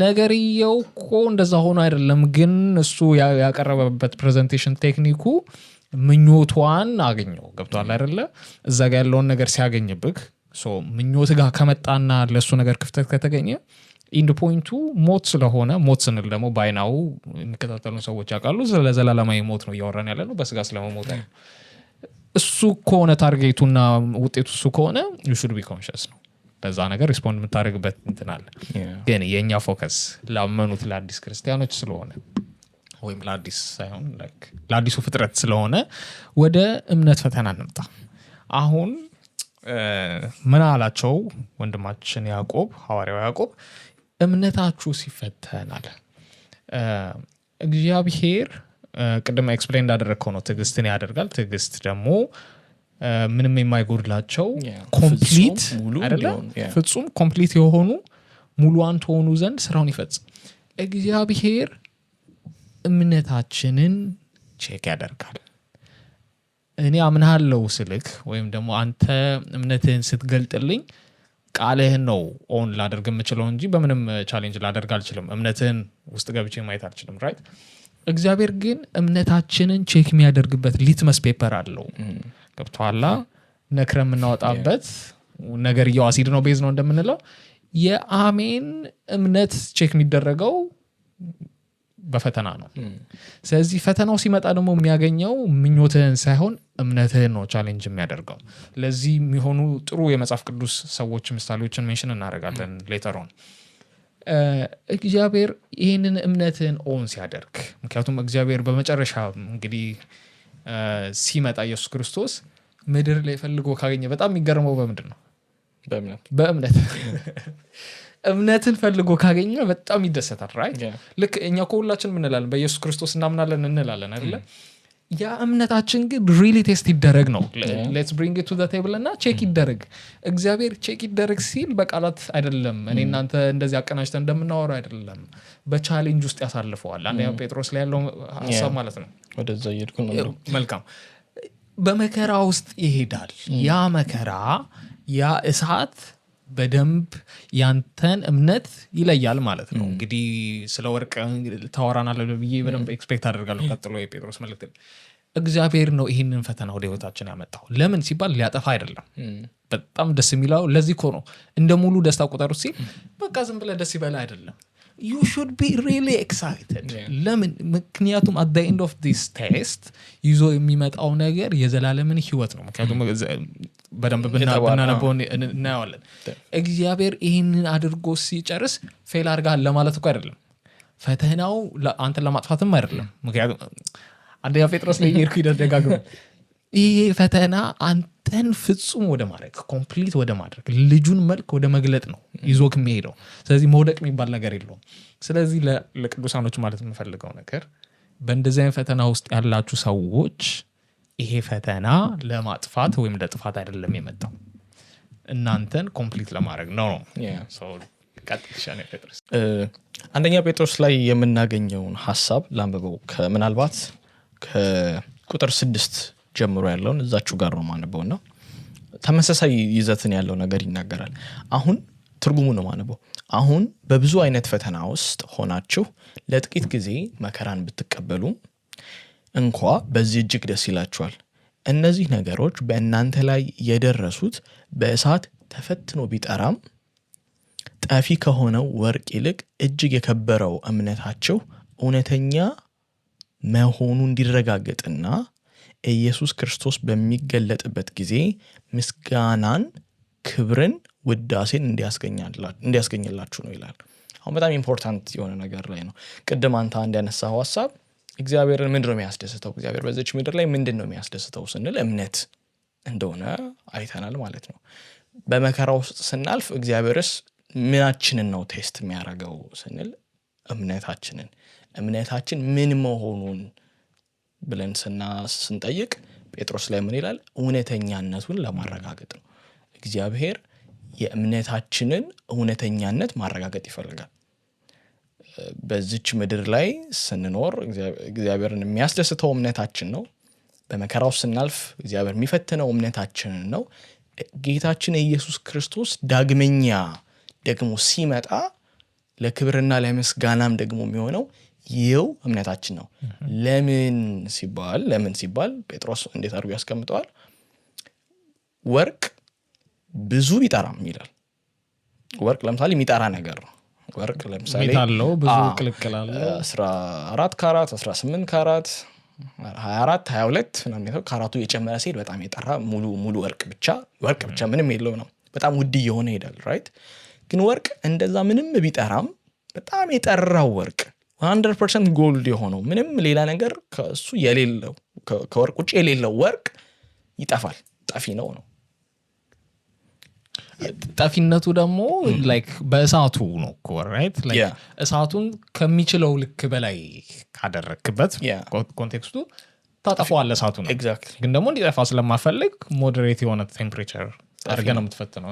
Speaker 1: ነገርየው እኮ እንደዛ ሆኖ አይደለም፣ ግን እሱ ያቀረበበት presentation technique ኡ ምኞቷን አገኘው። ገብቷል አይደለ? እዛ ጋ ያለውን ነገር ሲያገኝብክ፣ so ምኞት ጋር ከመጣና ለእሱ ነገር ክፍተት ከተገኘ end point ኡ ሞት ስለሆነ፣ ሞት ስንል ደግሞ by now የሚከታተሉን ሰዎች ያውቃሉ፣ ስለ ዘላለማዊ ሞት ነው እያወራን ያለ ነው፣ በስጋ ስለመሞት አይደለም። እሱ ከሆነ target ኡና ውጤቱ እሱ ከሆነ you should be conscious ነው። ለዛ ነገር respond የምታደርግበት እንትን አለ። ግን የእኛ focus ላመኑት ለአዲስ ክርስቲያኖች ስለሆነ ወይም ለአዲስ ሳይሆን like ለአዲሱ ፍጥረት ስለሆነ ወደ እምነት ፈተና እንምጣ። አሁን ምን አላቸው ወንድማችን ያዕቆብ፣ ሐዋርያው ያዕቆብ? እምነታችሁ ሲፈተን አለ። እግዚአብሔር ቅድም explain እንዳደረግከው ነው፣ ትዕግስትን ያደርጋል። ትዕግስት ደግሞ ምንም የማይጎድላቸው complete
Speaker 2: ፍጹም ሙሉ
Speaker 1: አይደለ?
Speaker 2: እንዲሆኑ፣ yeah.
Speaker 1: ፍጹም complete የሆኑ ሙሉዋን ትሆኑ ዘንድ ስራውን ይፈጽም። እግዚአብሔር እምነታችንን check ያደርጋል። እኔ አምናለሁ ስልክ ወይም ደግሞ አንተ እምነትህን ስትገልጥልኝ ቃልህን ነው own ላደርግ የምችለው እንጂ በምንም challenge ላደርግ አልችልም። እምነትህን ውስጥ ገብቼ ማየት አልችልም፣ right? እግዚአብሔር ግን እምነታችንን check የሚያደርግበት litmus paper አለው። ገብቶሃል? ነክረ የምናወጣበት ነገርየው አሲድ ነው base ነው እንደምንለው የአሜን እምነት check የሚደረገው በፈተና ነው። ስለዚህ ፈተናው ሲመጣ ደግሞ የሚያገኘው ምኞትህን ሳይሆን እምነትህን ነው challenge የሚያደርገው። ለዚህ የሚሆኑ ጥሩ የመጽሐፍ ቅዱስ ሰዎች ምሳሌዎችን mention እናደርጋለን later on። እግዚአብሔር ይህንን እምነትህን own ሲያደርግ፣ ምክንያቱም እግዚአብሔር በመጨረሻ እንግዲህ ሲመጣ ኢየሱስ ክርስቶስ ምድር ላይ ፈልጎ ካገኘ በጣም የሚገርመው በምንድን ነው?
Speaker 2: በእምነት።
Speaker 1: በእምነት። እምነትን ፈልጎ ካገኘ በጣም ይደሰታል፣ right? ልክ እኛ እኮ ሁላችንም እንላለን፣ በኢየሱስ ክርስቶስ እናምናለን እንላለን አይደለ? ያ እምነታችን ግን really test ይደረግ ነው። Let's bring it to the table እና check ይደረግ። እግዚአብሔር check ይደረግ ሲል በቃላት አይደለም፣ እኔ እናንተ እንደዚህ አቀናጅተን እንደምናወራው አይደለም፣ በ challenge ውስጥ ያሳልፈዋል። አንደኛ ጴጥሮስ ላይ ያለው ሀሳብ ማለት ነው።
Speaker 2: ወደዛ እየሄድኩ ነው።
Speaker 1: መልካም፣ በመከራ ውስጥ ይሄዳል። ያ መከራ ያ እሳት በደንብ ያንተን እምነት ይለያል ማለት ነው። እንግዲህ ስለ ወርቅ ታወራናለህ ብዬ በደንብ expect አደርጋለሁ። ቀጥሎ የጴጥሮስ መልእክት እግዚአብሔር ነው ይህንን ፈተና ወደ ህይወታችን ያመጣው። ለምን ሲባል ሊያጠፋ አይደለም። በጣም ደስ የሚለው ለዚህ እኮ ነው እንደ ሙሉ ደስታ ቁጠሩት ሲል በቃ ዝም ብለህ ደስ ይበልህ አይደለም። You should be really excited። ለምን? ምክንያቱም at the end of this test ይዞ የሚመጣው ነገር የዘላለምን ህይወት ነው። ምክንያቱም በደንብ ብናነበው እናየዋለን። እግዚአብሔር ይህንን አድርጎ ሲጨርስ fail አድርገሃል ለማለት እኮ አይደለም። ፈተናው አንተን ለማጥፋትም አይደለም። ምክንያቱም አንደኛ ጴጥሮስ ላይ እየሄድኩ ደጋግሞ ይሄ ፈተና አንተን ፍጹም ወደ ማድረግ፣ complete ወደ ማድረግ፣ ልጁን መልክ ወደ መግለጥ ነው ይዞክ የሚሄደው። ስለዚህ መውደቅ የሚባል ነገር የለውም። ስለዚህ ለቅዱሳኖች ማለት የምፈልገው ነገር በእንደዚህ አይነት ፈተና ውስጥ ያላችሁ ሰዎች ይሄ ፈተና ለማጥፋት ወይም ለጥፋት አይደለም የመጣው፣ እናንተን complete ለማድረግ ነው ነው። ቀጥል ጴጥሮስ።
Speaker 2: አንደኛ ጴጥሮስ ላይ የምናገኘውን ሀሳብ ላንብበው። ምናልባት ከቁጥር 6 ጀምሮ ያለውን እዛችሁ ጋር ነው ማነበው እና ተመሳሳይ ይዘትን ያለው ነገር ይናገራል። አሁን ትርጉሙ ነው ማነበው። አሁን በብዙ አይነት ፈተና ውስጥ ሆናችሁ ለጥቂት ጊዜ መከራን ብትቀበሉ እንኳ በዚህ እጅግ ደስ ይላችኋል። እነዚህ ነገሮች በእናንተ ላይ የደረሱት በእሳት ተፈትኖ ቢጠራም ጠፊ ከሆነው ወርቅ ይልቅ እጅግ የከበረው እምነታችሁ እውነተኛ መሆኑ እንዲረጋገጥና ኢየሱስ ክርስቶስ በሚገለጥበት ጊዜ ምስጋናን፣ ክብርን፣ ውዳሴን እንዲያስገኝላችሁ ነው ይላል። አሁን በጣም important የሆነ ነገር ላይ ነው። ቅድም አንተ አንድ ያነሳኸው ሀሳብ እግዚአብሔርን ምንድን ነው የሚያስደስተው? እግዚአብሔር በዚች ምድር ላይ ምንድን ነው የሚያስደስተው ስንል እምነት እንደሆነ አይተናል ማለት ነው። በመከራ ውስጥ ስናልፍ እግዚአብሔርስ ምናችንን ነው test የሚያደርገው ስንል እምነታችንን፣ እምነታችን ምን መሆኑን ብለን ስንጠይቅ ጴጥሮስ ላይ ምን ይላል? እውነተኛነቱን ለማረጋገጥ ነው። እግዚአብሔር የእምነታችንን እውነተኛነት ማረጋገጥ ይፈልጋል። በዚች ምድር ላይ ስንኖር እግዚአብሔርን የሚያስደስተው እምነታችን ነው። በመከራው ስናልፍ እግዚአብሔር የሚፈትነው እምነታችንን ነው። ጌታችን ኢየሱስ ክርስቶስ ዳግመኛ ደግሞ ሲመጣ ለክብርና ለምስጋናም ደግሞ የሚሆነው ይኸው እምነታችን ነው። ለምን ሲባል ጴጥሮስ እንዴት አድርጎ ያስቀምጠዋል? ወርቅ ብዙ ቢጠራም ይላል። ወርቅ ለምሳሌ የሚጠራ ነገር ነው። ወርቅ ለምሳሌ
Speaker 1: metal አለው፣ ብዙ ቅልቅል አለው።
Speaker 2: 14 ካራት፣ 18 ካራት፣ 24፣ 22 ምናምን ካራቱ የጨመረ ሲሄድ በጣም የጠራ ሙሉ ሙሉ ወርቅ ብቻ፣ ወርቅ ብቻ ምንም የለው ነው። በጣም ውድ እየሆነ ይሄዳል። Right፣ ግን ወርቅ እንደዛ ምንም ቢጠራም በጣም የጠራው ወርቅ፣ 100% gold የሆነው፣ ምንም ሌላ ነገር ከእሱ የሌለው፣ ከወርቅ ውጭ የሌለው ወርቅ ይጠፋል። ጠፊ ነው ነው።
Speaker 1: ጠፊነቱ ደግሞ like በእሳቱ ነው እኮ፣ right? Like እሳቱን ከሚችለው ልክ በላይ ካደረግክበት context ኡ ታጠፋዋለህ እሳቱ ነው። ግን ደግሞ እንዲጠፋ ስለማፈልግ moderate የሆነ temperature አድርገህ ነው የምትፈትነው።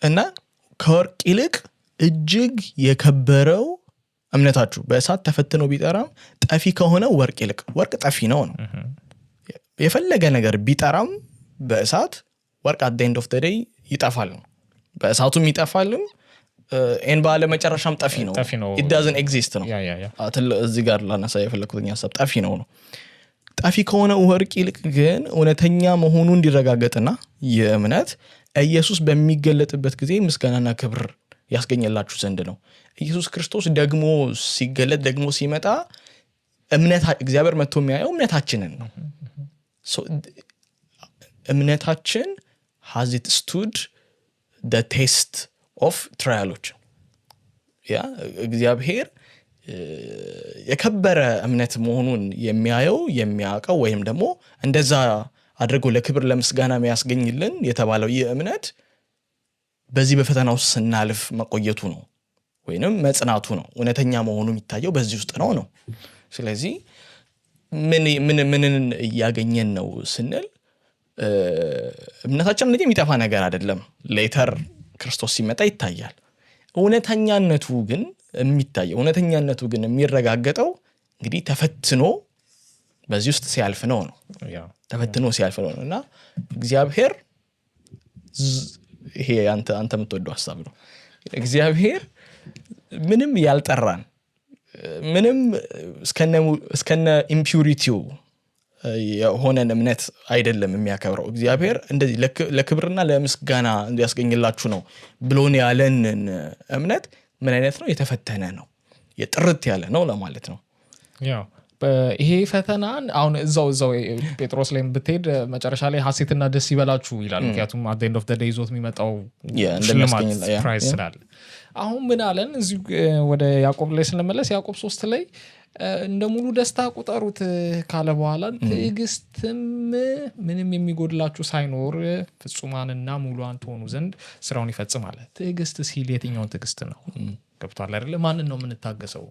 Speaker 2: እና ከወርቅ ይልቅ እጅግ የከበረው እምነታችሁ በእሳት ተፈትኖ ቢጠራም ጠፊ ከሆነ ወርቅ ይልቅ፣ ወርቅ ጠፊ ነው ነው። የፈለገ ነገር ቢጠራም በእሳት ወርቅ at end of day ይጠፋል ነው። በእሳቱም ይጠፋልም and በአለ መጨረሻም ጠፊ ነው።
Speaker 1: ጠፊ ነው።
Speaker 2: It doesn't exist ነው።
Speaker 1: yeah yeah yeah
Speaker 2: እዚህ ጋር ላነሳ የፈለግኩት ሀሳብ ጠፊ ነው ነው። ጠፊ ከሆነ ወርቅ ይልቅ ግን እውነተኛ መሆኑ እንዲረጋገጥና ይህ እምነት ኢየሱስ በሚገለጥበት ጊዜ ምስጋናና ክብር ያስገኘላችሁ ዘንድ ነው። ኢየሱስ ክርስቶስ ደግሞ ሲገለጥ፣ ደግሞ ሲመጣ እምነት፣ እግዚአብሔር መጥቶ የሚያየው እምነታችንን ነው። So, እምነታችን has it stood the test of trial ኦች? Yeah፣ እግዚአብሔር የከበረ እምነት መሆኑን የሚያየው፣ የሚያውቀው ወይም ደግሞ እንደዛ አድርጎ ለክብር ለምስጋና የሚያስገኝልን የተባለው ይህ እምነት በዚህ በፈተና ውስጥ ስናልፍ መቆየቱ ነው ወይንም መጽናቱ ነው። እውነተኛ መሆኑ የሚታየው በዚህ ውስጥ ነው ነው። ስለዚህ ምን ምን ምንን እያገኘን ነው ስንል እምነታችን እንግዲህ የሚጠፋ ነገር አይደለም። Later ክርስቶስ ሲመጣ ይታያል። እውነተኛነቱ ግን የሚታየው፣ እውነተኛነቱ ግን የሚረጋገጠው እንግዲህ ተፈትኖ በዚህ ውስጥ ሲያልፍ ነው ተፈትኖ ሲያልፍ ነው። እና እግዚአብሔር ይሄ አንተ የምትወደው ሀሳብ ነው። እግዚአብሔር ምንም ያልጠራን፣ ምንም እስከነ impurity ው የሆነን እምነት አይደለም የሚያከብረው። እግዚአብሔር እንደዚህ ለክብርና ለምስጋና እንዲያስገኝላችሁ ነው ብሎን ያለንን እምነት ምን አይነት ነው? የተፈተነ ነው፣ የጥርት ያለ ነው ለማለት ነው።
Speaker 1: ያው ይሄ ፈተናን አሁን እዛው ጴጥሮስ ላይ ብትሄድ መጨረሻ ላይ ሀሴትና ደስ ይበላችሁ ይላል። ምክንያቱም at end of the day ይዞት የሚመጣው ሽልማት
Speaker 2: እንደሚያስገኝላ
Speaker 1: prize ስላለ። አሁን ምን አለን? እዚሁ ወደ ያዕቆብ ላይ ስንመለስ ያዕቆብ 3 ላይ እንደ ሙሉ ደስታ ቁጠሩት ካለ በኋላ ትዕግስትም ምንም የሚጎድላችሁ ሳይኖር ፍጹማንና ሙሉአን ትሆኑ ዘንድ ስራውን ይፈጽማል። ትዕግስት ሲል የትኛውን ትዕግስት ነው? ገብቷል አይደለ? ማንን ነው የምንታገሰው?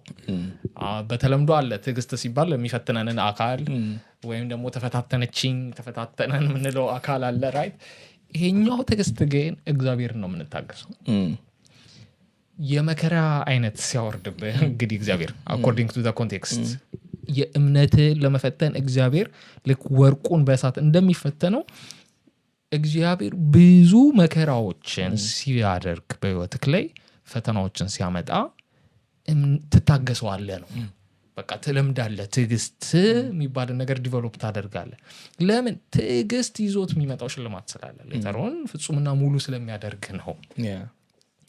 Speaker 1: በተለምዶ አለ፣ ትዕግስት ሲባል የሚፈትነንን አካል ወይም ደግሞ ተፈታተነችኝ፣ ተፈታተነን የምንለው አካል አለ፣ right? ይሄኛው ትዕግስት ግን እግዚአብሔርን ነው የምንታገሰው። የመከራ አይነት ሲያወርድብህ እንግዲህ እግዚአብሔር according to context የእምነትህን ለመፈተን እግዚአብሔር ልክ ወርቁን በእሳት እንደሚፈተነው እግዚአብሔር ብዙ መከራዎችን ሲያደርግ፣ በህይወትህ ላይ ፈተናዎችን ሲያመጣ ትታገሰዋለህ ነው። በቃ ትለምዳለህ። ትዕግስት የሚባልን ነገር develop ታደርጋለህ። ለምን? ትዕግስት ይዞት የሚመጣው ሽልማት ስላለ፣ later on ፍጹምና ሙሉ ስለሚያደርግ ነው።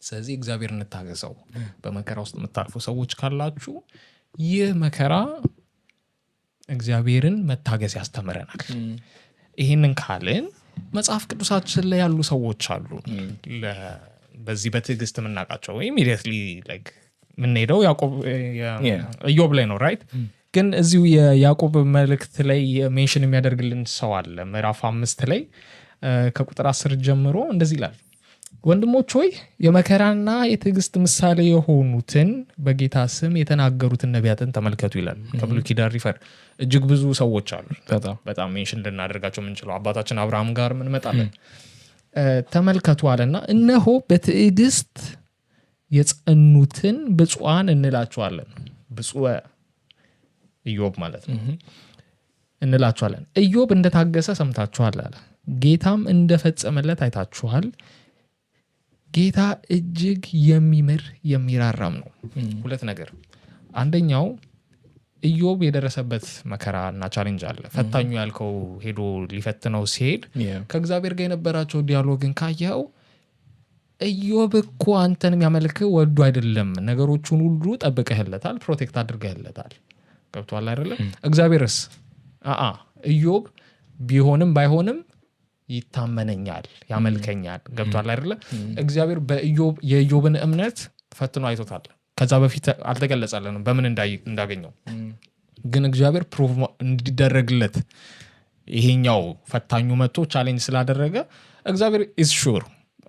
Speaker 1: ስለዚህ እግዚአብሔር እንታገሰው። በመከራ ውስጥ የምታልፉ ሰዎች ካላችሁ ይህ መከራ እግዚአብሔርን መታገስ ያስተምረናል። ይህንን ካልን መጽሐፍ ቅዱሳችን ላይ ያሉ ሰዎች አሉ በዚህ በትዕግስት የምናውቃቸው። Immediately የምንሄደው ያዕቆብ ኢዮብ ላይ ነው፣ right? ግን እዚሁ የያዕቆብ መልእክት ላይ mention የሚያደርግልን ሰው አለ። ምዕራፍ 5 ላይ ከቁጥር 10 ጀምሮ እንደዚህ ይላል፦ "ወንድሞች ሆይ፣ የመከራና የትዕግስት ምሳሌ የሆኑትን በጌታ ስም የተናገሩትን ነቢያትን ተመልከቱ" ይላል። ከብሉይ ኪዳን refer እጅግ ብዙ ሰዎች አሉ።
Speaker 2: በጣም።
Speaker 1: በጣም mention ልናደርጋቸው የምንችለው አባታችን አብርሃም ጋር እንመጣለን። ተመልከቱ አለና "እነሆ በትዕግስት የጸኑትን ብፁዓን እንላቸዋለን።" ብፁዕ ኢዮብ ማለት ነው እንላቸዋለን። "ኢዮብ እንደታገሰ ሰምታችኋል" አለ። "ጌታም እንደፈጸመለት አይታችኋል። ጌታ እጅግ የሚምር የሚራራም ነው።" ሁለት ነገር። አንደኛው ኢዮብ የደረሰበት መከራ እና challenge አለ። ፈታኙ ያልከው ሄዶ ሊፈትነው ሲሄድ ከእግዚአብሔር ጋር የነበራቸው dialogue ን ካየኸው ኢዮብ እኮ አንተን የሚያመልክህ ወዶ አይደለም፣ ነገሮቹን ሁሉ ጠብቀህለታል፣ protect አድርገህለታል። ገብቶሃል አይደለም? እግዚአብሔርስ አአ ኢዮብ ቢሆንም ባይሆንም ይታመነኛል፣ ያመልከኛል። ገብቶሃል አይደለ? እግዚአብሔር በኢዮብ የኢዮብን እምነት ፈትኖ አይቶታል። ከዛ በፊት አልተገለጸልንም በምን እንዳገኘው፣ ግን እግዚአብሔር prove እንዲደረግለት ይሄኛው ፈታኙ መጥቶ challenge ስላደረገ እግዚአብሔር is sure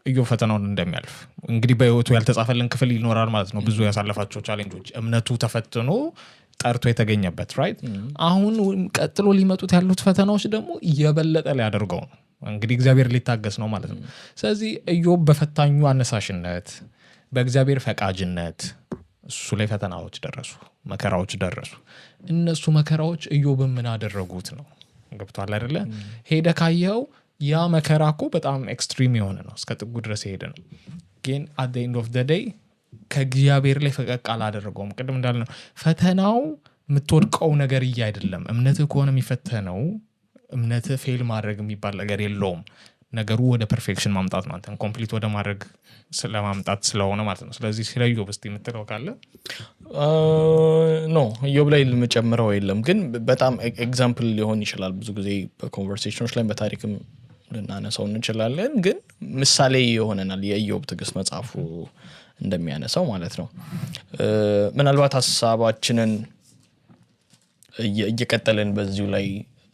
Speaker 1: ኢዮብ ፈተናውን እንደሚያልፍ። እንግዲህ በህይወቱ ያልተጻፈልን ክፍል ይኖራል ማለት ነው። ብዙ ያሳለፋቸው challenge ኦች፣ እምነቱ ተፈትኖ ጠርቶ የተገኘበት፣ right? አሁን ቀጥሎ ሊመጡት ያሉት ፈተናዎች ደግሞ የበለጠ ሊያደርገው ነው። እንግዲህ እግዚአብሔር ሊታገስ ነው ማለት ነው። ስለዚህ ኢዮብ በፈታኙ አነሳሽነት፣ በእግዚአብሔር ፈቃጅነት እሱ ላይ ፈተናዎች ደረሱ፣ መከራዎች ደረሱ። እነሱ መከራዎች ኢዮብን ምን አደረጉት ነው። ገብቷል አይደለ? ሄደ ካየኸው ያ መከራ እኮ በጣም extreme የሆነ ነው፣ እስከ ጥጉ ድረስ የሄደ ነው። ግን at end of the day ከእግዚአብሔር ላይ ፈቀቅ አላደረገውም። ቅድም እንዳልነው ፈተናው የምትወድቀው ነገር እያ አይደለም። እምነትህ ከሆነ የሚፈተነው እምነትህ fail ማድረግ የሚባል ነገር የለውም። ነገሩ ወደ perfection ማምጣት ነው፣ አንተን complete ወደ ማድረግ ስለማምጣት ስለሆነ ማለት ነው። ስለዚህ ስለ ኢዮብ እስቲ የምትለው ካለ።
Speaker 2: No፣ ኢዮብ ላይ የምጨምረው የለም፣ ግን በጣም example ሊሆን ይችላል። ብዙ ጊዜ በ conversation ኦች ላይ በታሪክም ልናነሳው እንችላለን፣ ግን ምሳሌ ይሆነናል የኢዮብ ትዕግስት መጽሐፉ እንደሚያነሳው ማለት ነው። ምናልባት ሀሳባችንን እየቀጠልን በዚሁ ላይ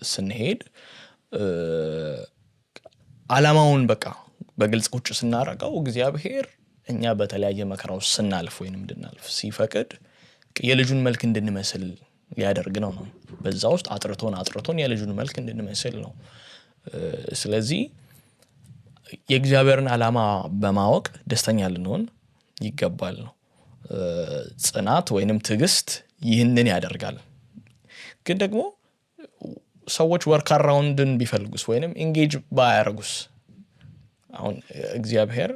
Speaker 2: ስንሄድ አላማውን በቃ በግልጽ ቁጭ ስናረገው እግዚአብሔር እኛ በተለያየ መከራ ውስጥ ስናልፍ ወይንም እንድናልፍ ሲፈቅድ የልጁን መልክ እንድንመስል ሊያደርግ ነው። በዛ ውስጥ አጥርቶን አጥርቶን የልጁን መልክ እንድንመስል ነው። ስለዚህ የእግዚአብሔርን ዓላማ በማወቅ ደስተኛ ልንሆን ይገባል ነው። ጽናት ወይንም ትዕግስት ይህንን ያደርጋል። ግን ደግሞ ሰዎች workaround ን ቢፈልጉስ ወይንም engage ባያደርጉስ? አሁን እግዚአብሔር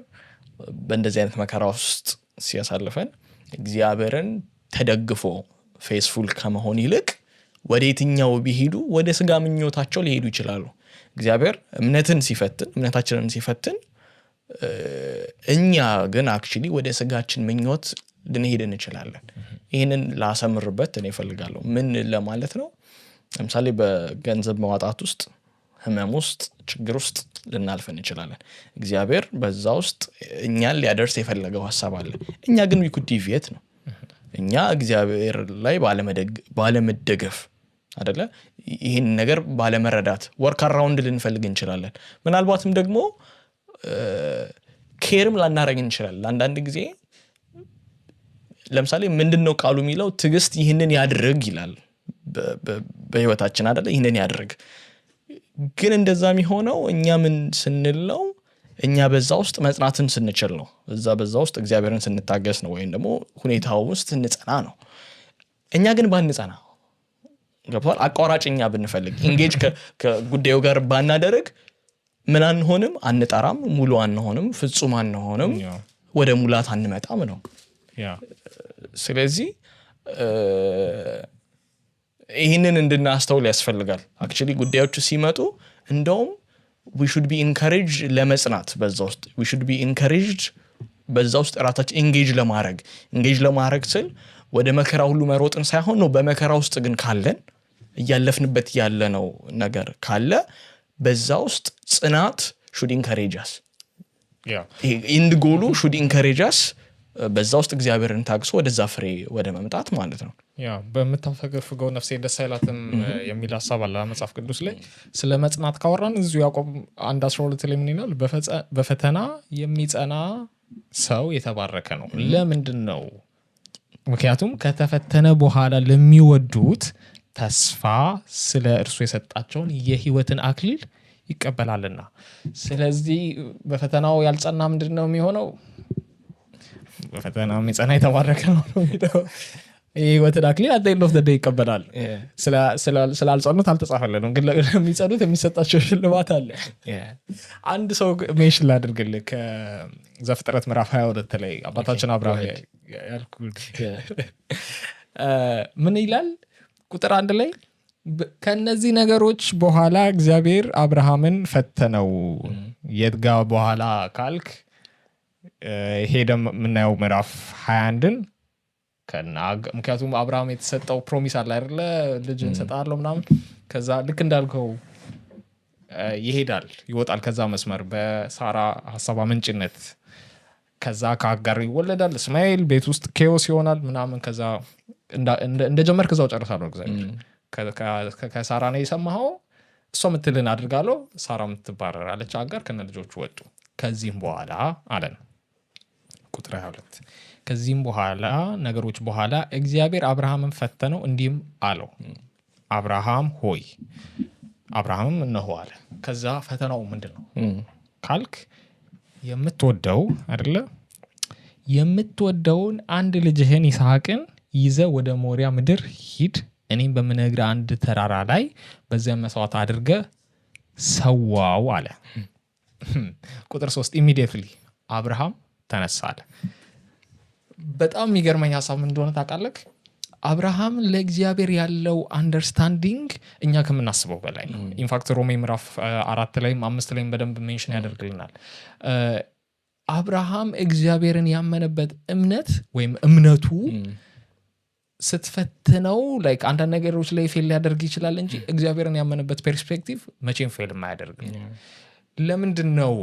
Speaker 2: በእንደዚህ አይነት መከራ ውስጥ ሲያሳልፈን እግዚአብሔርን ተደግፎ faithful ከመሆን ይልቅ ወደ የትኛው ቢሄዱ፣ ወደ ስጋ ምኞታቸው ሊሄዱ ይችላሉ። እግዚአብሔር እምነትን ሲፈትን፣ እምነታችንን ሲፈትን፣ እኛ ግን actually ወደ ስጋችን ምኞት ልንሄድ እንችላለን። ይህንን ላሰምርበት እኔ እፈልጋለሁ። ምን ለማለት ነው? ለምሳሌ በገንዘብ ማጣት ውስጥ፣ ህመም ውስጥ፣ ችግር ውስጥ ልናልፍ እንችላለን። እግዚአብሔር በዛ ውስጥ እኛን ሊያደርስ የፈለገው ሀሳብ አለ። እኛ ግን we could deviate ነው። እኛ እግዚአብሔር ላይ ባለመደገፍ አደለ፣ ይህን ነገር ባለመረዳት workaround ልንፈልግ እንችላለን። ምናልባትም ደግሞ care ም ላናረግ እንችላለን። አንዳንድ ጊዜ ለምሳሌ ምንድን ነው ቃሉ የሚለው? ትዕግስት ይህንን ያድርግ ይላል በህይወታችን አደለ? ይህንን ያድርግ። ግን እንደዛ የሚሆነው እኛ ምን ስንል ነው? እኛ በዛ ውስጥ መጽናትን ስንችል ነው። እዛ በዛ ውስጥ እግዚአብሔርን ስንታገስ ነው፣ ወይም ደግሞ ሁኔታው ውስጥ ስንጸና ነው። እኛ ግን ባንጸና፣ ገብቶሃል? አቋራጭ እኛ ብንፈልግ፣ engage ከጉዳዩ ጋር ባናደርግ ምን አንሆንም? አንጠራም፣ ሙሉ አንሆንም፣ ፍጹም አንሆንም፣ ወደ ሙላት አንመጣም ነው። ስለዚህ ይህንን እንድናስተውል ያስፈልጋል። Actually ጉዳዮቹ ሲመጡ እንደውም we should be encouraged ለመጽናት በዛ ውስጥ፣ we should be encouraged በዛ ውስጥ ራሳችን engage ለማድረግ። Engage ለማድረግ ስል ወደ መከራ ሁሉ መሮጥን ሳይሆን ነው። በመከራ ውስጥ ግን ካለን፣ እያለፍንበት ያለነው ነገር ካለ በዛ ውስጥ ጽናት should encourage us። End goal ኡ should encourage us በዛ ውስጥ እግዚአብሔርን ታግሶ ወደዛ ፍሬ ወደ መምጣት ማለት ነው።
Speaker 1: Yeah፣ በምታፈገፍገው ነፍሴ ደስ አይላትም የሚል ሀሳብ አለ መጽሐፍ ቅዱስ ላይ። ስለ መጽናት ካወራን እዚሁ ያዕቆብ 1:12 ላይ ምን ይላል? በፈተና የሚጸና ሰው የተባረከ ነው። ለምንድን ነው? ምክንያቱም ከተፈተነ በኋላ ለሚወዱት ተስፋ ስለ እርሱ የሰጣቸውን የህይወትን አክሊል ይቀበላልና። ስለዚህ በፈተናው ያልጸና ምንድን ነው የሚሆነው? በፈተና የሚጸና የተባረከ ነው ነው የሚለው። የህይወትን አክሊል at end of day ይቀበላል። ስላልጸኑት አልተጻፈለንም፣ ግን ለሚጸኑት የሚሰጣቸው ሽልማት አለ። አንድ ሰው mention ላድርግልህ፣ ከዘፍጥረት ምዕራፍ 22 ላይ አባታችን አብርሃም ያልኩህ ምን ይላል? ቁጥር 1 ላይ ከእነዚህ ነገሮች በኋላ እግዚአብሔር አብርሃምን ፈተነው። የት ጋ በኋላ ካልክ ሄደ የምናየው ምዕራፍ 21ን ከና ምክንያቱም አብርሃም የተሰጠው promise አለ አይደለ? ልጅ እንሰጣለሁ ምናምን። ከዛ ልክ እንዳልከው ይሄዳል፣ ይወጣል ከዛ መስመር በሳራ ሀሳብ አመንጭነት። ከዛ ከአጋር ይወለዳል እስማኤል፣ ቤት ውስጥ chaos ይሆናል ምናምን። ከዛ እንደጀመርክ እዛው ጨርሳለሁ። እግዚአብሔር ከሳራ ነው የሰማኸው፣ እሷ ምትልን አድርጋለሁ፣ ሳራ ምትባረራለች፣ አጋር ከነ ልጆቹ ወጡ። ከዚህም በኋላ አለን ቁጥር 22፣ ከዚህም በኋላ ነገሮች በኋላ እግዚአብሔር አብርሃምን ፈተነው፣ እንዲህም አለው፣ አብርሃም ሆይ። አብርሃምም እነሆ አለ። ከዛ ፈተናው ምንድን ነው ካልክ የምትወደው አይደለ፣ የምትወደውን አንድ ልጅህን ይስሐቅን ይዘህ ወደ ሞሪያ ምድር ሂድ፣ እኔም በምነግርህ አንድ ተራራ ላይ በዚያ መስዋዕት አድርገህ ሰዋው አለ። ቁጥር 3፣ immediately አብርሃም ተነሳ አለ። በጣም የሚገርመኝ ሀሳብ ምን እንደሆነ ታውቃለህ? አብርሃም ለእግዚአብሔር ያለው understanding እኛ ከምናስበው በላይ ነው። In fact ሮሜ ምዕራፍ 4 ላይም 5 ላይም በደንብ mention ያደርግልናል። አብርሃም እግዚአብሔርን ያመነበት እምነት ወይም እምነቱ ስትፈትነው like አንዳንድ ነገሮች ላይ fail ሊያደርግ ይችላል እንጂ እግዚአብሔርን ያመነበት perspective መቼም fail የማያደርግ ነው። ለምንድን ነው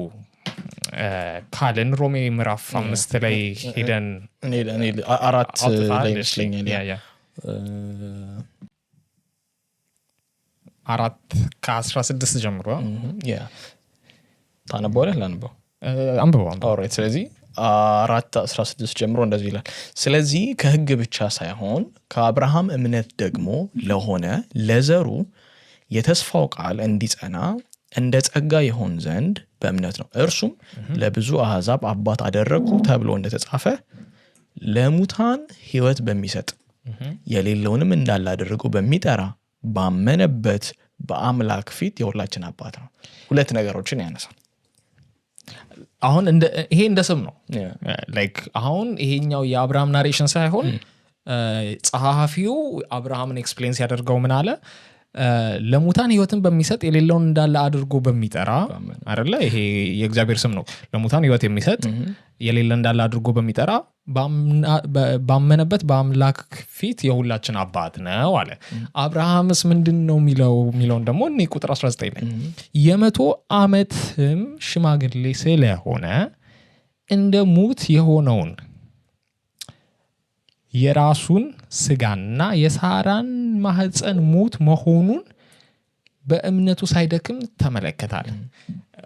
Speaker 1: ካልን ሮሜ ምዕራፍ 5 ላይ ሄደን
Speaker 2: እኔ 4
Speaker 1: አውጥተሃል?
Speaker 2: ላይ ይመስለኛል።
Speaker 1: Yeah። 4 ከ16 ጀምሮ።
Speaker 2: Yeah፣ ታነበዋለህ? ላንበው?
Speaker 1: አንብበው አንብበው።
Speaker 2: Alright፣ ስለዚህ 4:16 ጀምሮ እንደዚህ ይላል። ስለዚህ ከሕግ ብቻ ሳይሆን ከአብርሃም እምነት ደግሞ ለሆነ ለዘሩ የተስፋው ቃል እንዲጸና እንደ ጸጋ ይሆን ዘንድ በእምነት ነው። እርሱም ለብዙ አሕዛብ አባት አደረግሁ ተብሎ እንደተጻፈ ለሙታን ሕይወት በሚሰጥ የሌለውንም እንዳለ አድርጎ በሚጠራ ባመነበት በአምላክ ፊት የሁላችን አባት ነው። ሁለት ነገሮችን ያነሳል።
Speaker 1: አሁን ይሄ እንደ ስም ነው። Like አሁን ይሄኛው የአብርሃም narration ሳይሆን ጸሐፊው አብርሃምን explain ሲያደርገው ምን አለ? ለሙታን ህይወትን በሚሰጥ፣ የሌለውን እንዳለ አድርጎ በሚጠራ፣ አይደለ? ይሄ የእግዚአብሔር ስም ነው። ለሙታን ህይወት የሚሰጥ፣ የሌለ እንዳለ አድርጎ በሚጠራ፣ ባመነበት በአምላክ ፊት የሁላችን አባት ነው አለ። አብርሃምስ ምንድን ነው የሚለው የሚለውን ደግሞ እኔ ቁጥር 19 ላይ የ100 ዓመትም ሽማግሌ ስለሆነ እንደ ሙት የሆነውን የራሱን ስጋና የሳራን ማህፀን ሙት መሆኑን በእምነቱ ሳይደክም ተመለከታል።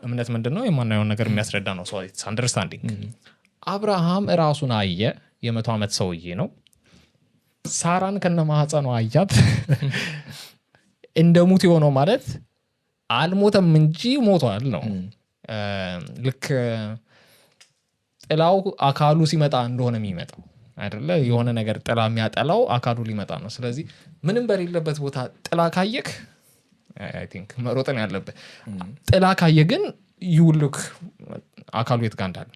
Speaker 1: እምነት ምንድን ነው? የማናየውን ነገር የሚያስረዳ ነው። Understanding። አብርሃም ራሱን አየ። የ100 ዓመት ሰውዬ ነው። ሳራን ከነ ማህፀኗ አያት። እንደ ሙት የሆነው ማለት አልሞተም እንጂ ሞቷል ነው። ልክ ጥላው አካሉ ሲመጣ እንደሆነ የሚመጣው አይደለ? የሆነ ነገር ጥላ የሚያጠላው አካሉ ሊመጣ ነው። ስለዚህ ምንም በሌለበት ቦታ ጥላ ካየክ I think መሮጥን ያለብህ። ጥላ ካየ ግን you look አካሉ የት ጋር እንዳለ።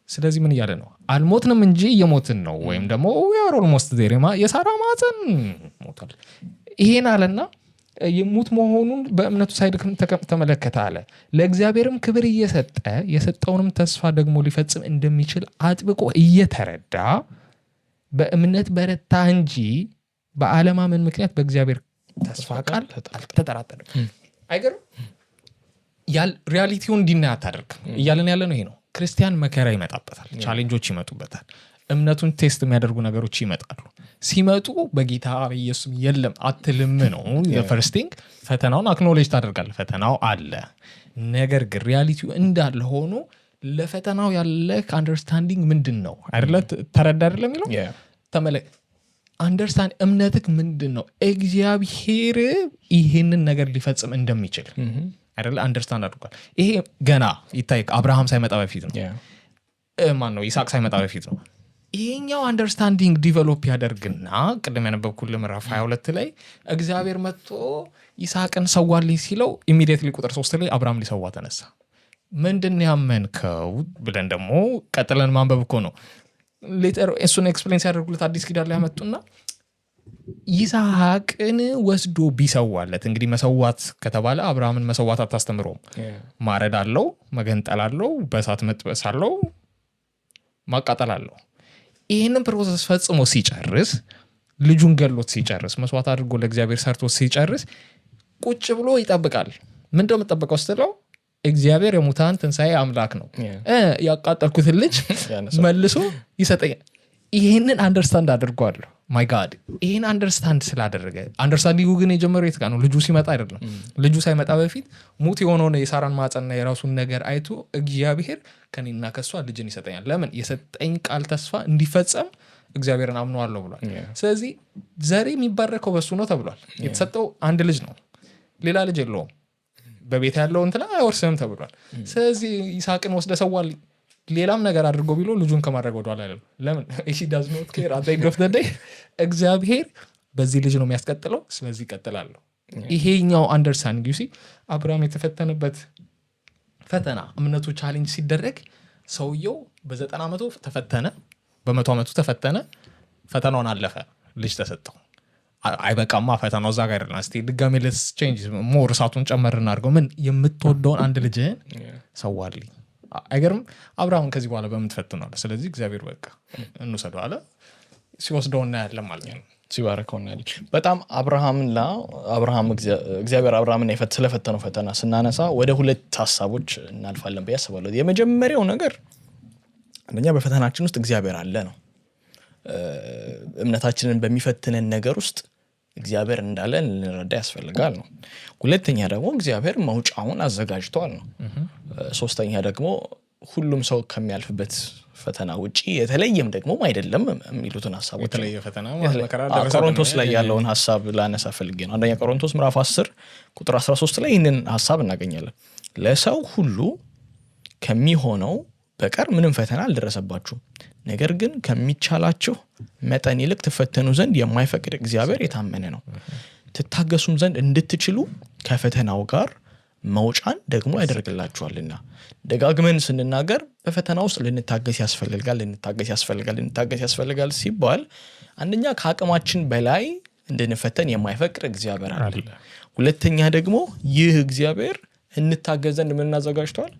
Speaker 1: ስለዚህ ምን እያለ ነው? አልሞትንም እንጂ እየሞትን ነው፣ ወይም ደግሞ we're almost there፣ የሳራ ማህፀን ሞቷል። ይሄን አለና የሙት መሆኑን በእምነቱ ሳይደክም ተመለከተ አለ። ለእግዚአብሔርም ክብር እየሰጠ፣ የሰጠውንም ተስፋ ደግሞ ሊፈጽም እንደሚችል አጥብቆ እየተረዳ በእምነት በረታ እንጂ በአለማመን ምክንያት በእግዚአብሔር ተስፋ ቃል አልተጠራጠርም። አይገርም? Reality ውን deny አታደርግም። እያለን ያለ ነው ይሄ ነው። ክርስቲያን መከራ ይመጣበታል፣ challenge ኦች ይመጡበታል፣ እምነቱን test የሚያደርጉ ነገሮች ይመጣሉ። ሲመጡ በጌታ በኢየሱስ የለም አትልም ነው። First thing ፈተናውን acknowledge ታደርጋለህ። ፈተናው አለ። ነገር ግን reality ው እንዳለ ሆኖ ለፈተናው ያለ understanding ምንድን ነው አይደለ? ተረዳ አይደለ የሚለው? ተመለ understand እምነትክ ምንድን ነው? እግዚአብሔር ይሄንን ነገር ሊፈጽም እንደሚችል አይደለ understand አድርጓል። ይሄ ገና ይታይ አብርሃም ሳይመጣ በፊት ነው። ማን ነው፣ ይስሐቅ ሳይመጣ በፊት ነው። ይሄኛው understanding develop ያደርግና ቅድም ያነበብኩልህ ምዕራፍ 22 ላይ እግዚአብሔር መጥቶ ይስሐቅን ሰዋልኝ ሲለው immediately ቁጥር 3 ላይ አብርሃም ሊሰዋ ተነሳ። ምንድን ነው ያመንከው ብለን ደግሞ ቀጥለን ማንበብ እኮ ነው። Later እሱን explain ሲያደርጉለት አዲስ ኪዳን ላይ ያመጡና ይስሐቅን ወስዶ ቢሰዋለት፣ እንግዲህ መሰዋት ከተባለ አብርሃምን መሰዋት አታስተምረውም። ማረድ አለው፣ መገንጠል አለው፣ በእሳት መጥበስ አለው፣ ማቃጠል አለው። ይህንን process ፈጽሞ ሲጨርስ፣ ልጁን ገሎት ሲጨርስ፣ መስዋዕት አድርጎ ለእግዚአብሔር ሰርቶ ሲጨርስ ቁጭ ብሎ ይጠብቃል። ምንድነው የምጠብቀው ስትለው እግዚአብሔር የሙታን ትንሣኤ አምላክ ነው፣ ያቃጠልኩትን ልጅ
Speaker 2: ያነሳል።
Speaker 1: መልሶ ይሰጠኛል። ይህንን understand አድርጓለሁ። My God፣ ይህን understand ስላደረገ፣ understanding ኡ ግን የጀመረው የት ጋር ነው? ልጁ ሲመጣ አይደለም። ልጁ ሳይመጣ በፊት ሙት የሆነውን የሳራን ማህፀንና የራሱን ነገር አይቶ እግዚአብሔር ከኔና ከእሷ ልጅን ይሰጠኛል፣ ለምን የሰጠኝ ቃል ተስፋ እንዲፈጸም እግዚአብሔርን አምነዋለሁ ብሏል። ስለዚህ ዘሬ የሚባረከው በሱ ነው ተብሏል። የተሰጠው አንድ ልጅ ነው፣ ሌላ ልጅ የለውም። በቤት ያለው እንትና አይወርስህም ተብሏል። ስለዚህ ይስሐቅን ወስደ ሰዋል፣ ሌላም ነገር አድርጎ ቢሎ ልጁን ከማድረግ ወደኋላ አይልም። ለምን? He does not care። At end of the day እግዚአብሔር በዚህ ልጅ ነው የሚያስቀጥለው፣ ስለዚህ ይቀጥላለሁ። ይሄኛው understanding፣ you see፣ አብርሃም የተፈተነበት ፈተና፣ እምነቱ challenge ሲደረግ ሰውየው በ90 ዓመቱ ተፈተነ፣ በ100 ዓመቱ ተፈተነ፣ ፈተናውን አለፈ፣ ልጅ ተሰጠው። አይበቃማ፣ ፈተናው እዛ ጋር አይደለም። እስቲ ድጋሜ let's change more፣ እሳቱን ጨመር እናድርገው። ምን የምትወደውን አንድ ልጅህን ሰዋልኝ። አይገርም? አብርሃምን ከዚህ በኋላ በምን ትፈትነዋለህ? ስለዚህ እግዚአብሔር በቃ እንውሰደው አለ። ሲወስደው እናያለን ማለት ነው።
Speaker 2: ሲባርከው እናያለን። በጣም አብርሃምና አብርሃም እግዚአብሔር አብርሃምን ስለፈተነው ፈተና ስናነሳ ወደ ሁለት ሀሳቦች እናልፋለን ብዬ አስባለሁ። የመጀመሪያው ነገር አንደኛ በፈተናችን ውስጥ እግዚአብሔር አለ ነው። እምነታችንን በሚፈትነን ነገር ውስጥ እግዚአብሔር እንዳለ ልንረዳ ያስፈልጋል ነው። ሁለተኛ ደግሞ እግዚአብሔር መውጫውን አዘጋጅቷል ነው። ሶስተኛ ደግሞ ሁሉም ሰው ከሚያልፍበት ፈተና ውጪ የተለየም ደግሞ አይደለም የሚሉትን ሀሳቦች
Speaker 1: የተለየ ፈተና መከራ ደረሰብን።
Speaker 2: ቆሮንቶስ ላይ ያለውን ሀሳብ ላነሳ ፈልጌ ነው። አንደኛ ቆሮንቶስ ምዕራፍ 10 ቁጥር 13 ላይ ይህንን ሀሳብ እናገኛለን። ለሰው ሁሉ ከሚሆነው በቀር ምንም ፈተና አልደረሰባችሁም። ነገር ግን ከሚቻላችሁ መጠን ይልቅ ትፈተኑ ዘንድ የማይፈቅድ እግዚአብሔር የታመነ ነው። ትታገሱም ዘንድ እንድትችሉ ከፈተናው ጋር መውጫን ደግሞ ያደርግላችኋልና። ደጋግመን ስንናገር በፈተና ውስጥ ልንታገስ ያስፈልጋል፣ ልንታገስ ያስፈልጋል፣ ልንታገስ ያስፈልጋል ሲባል አንደኛ ከአቅማችን በላይ እንድንፈተን የማይፈቅድ እግዚአብሔር አለ። ሁለተኛ ደግሞ ይህ እግዚአብሔር እንታገዝ ዘንድ ምን አዘጋጅቷል?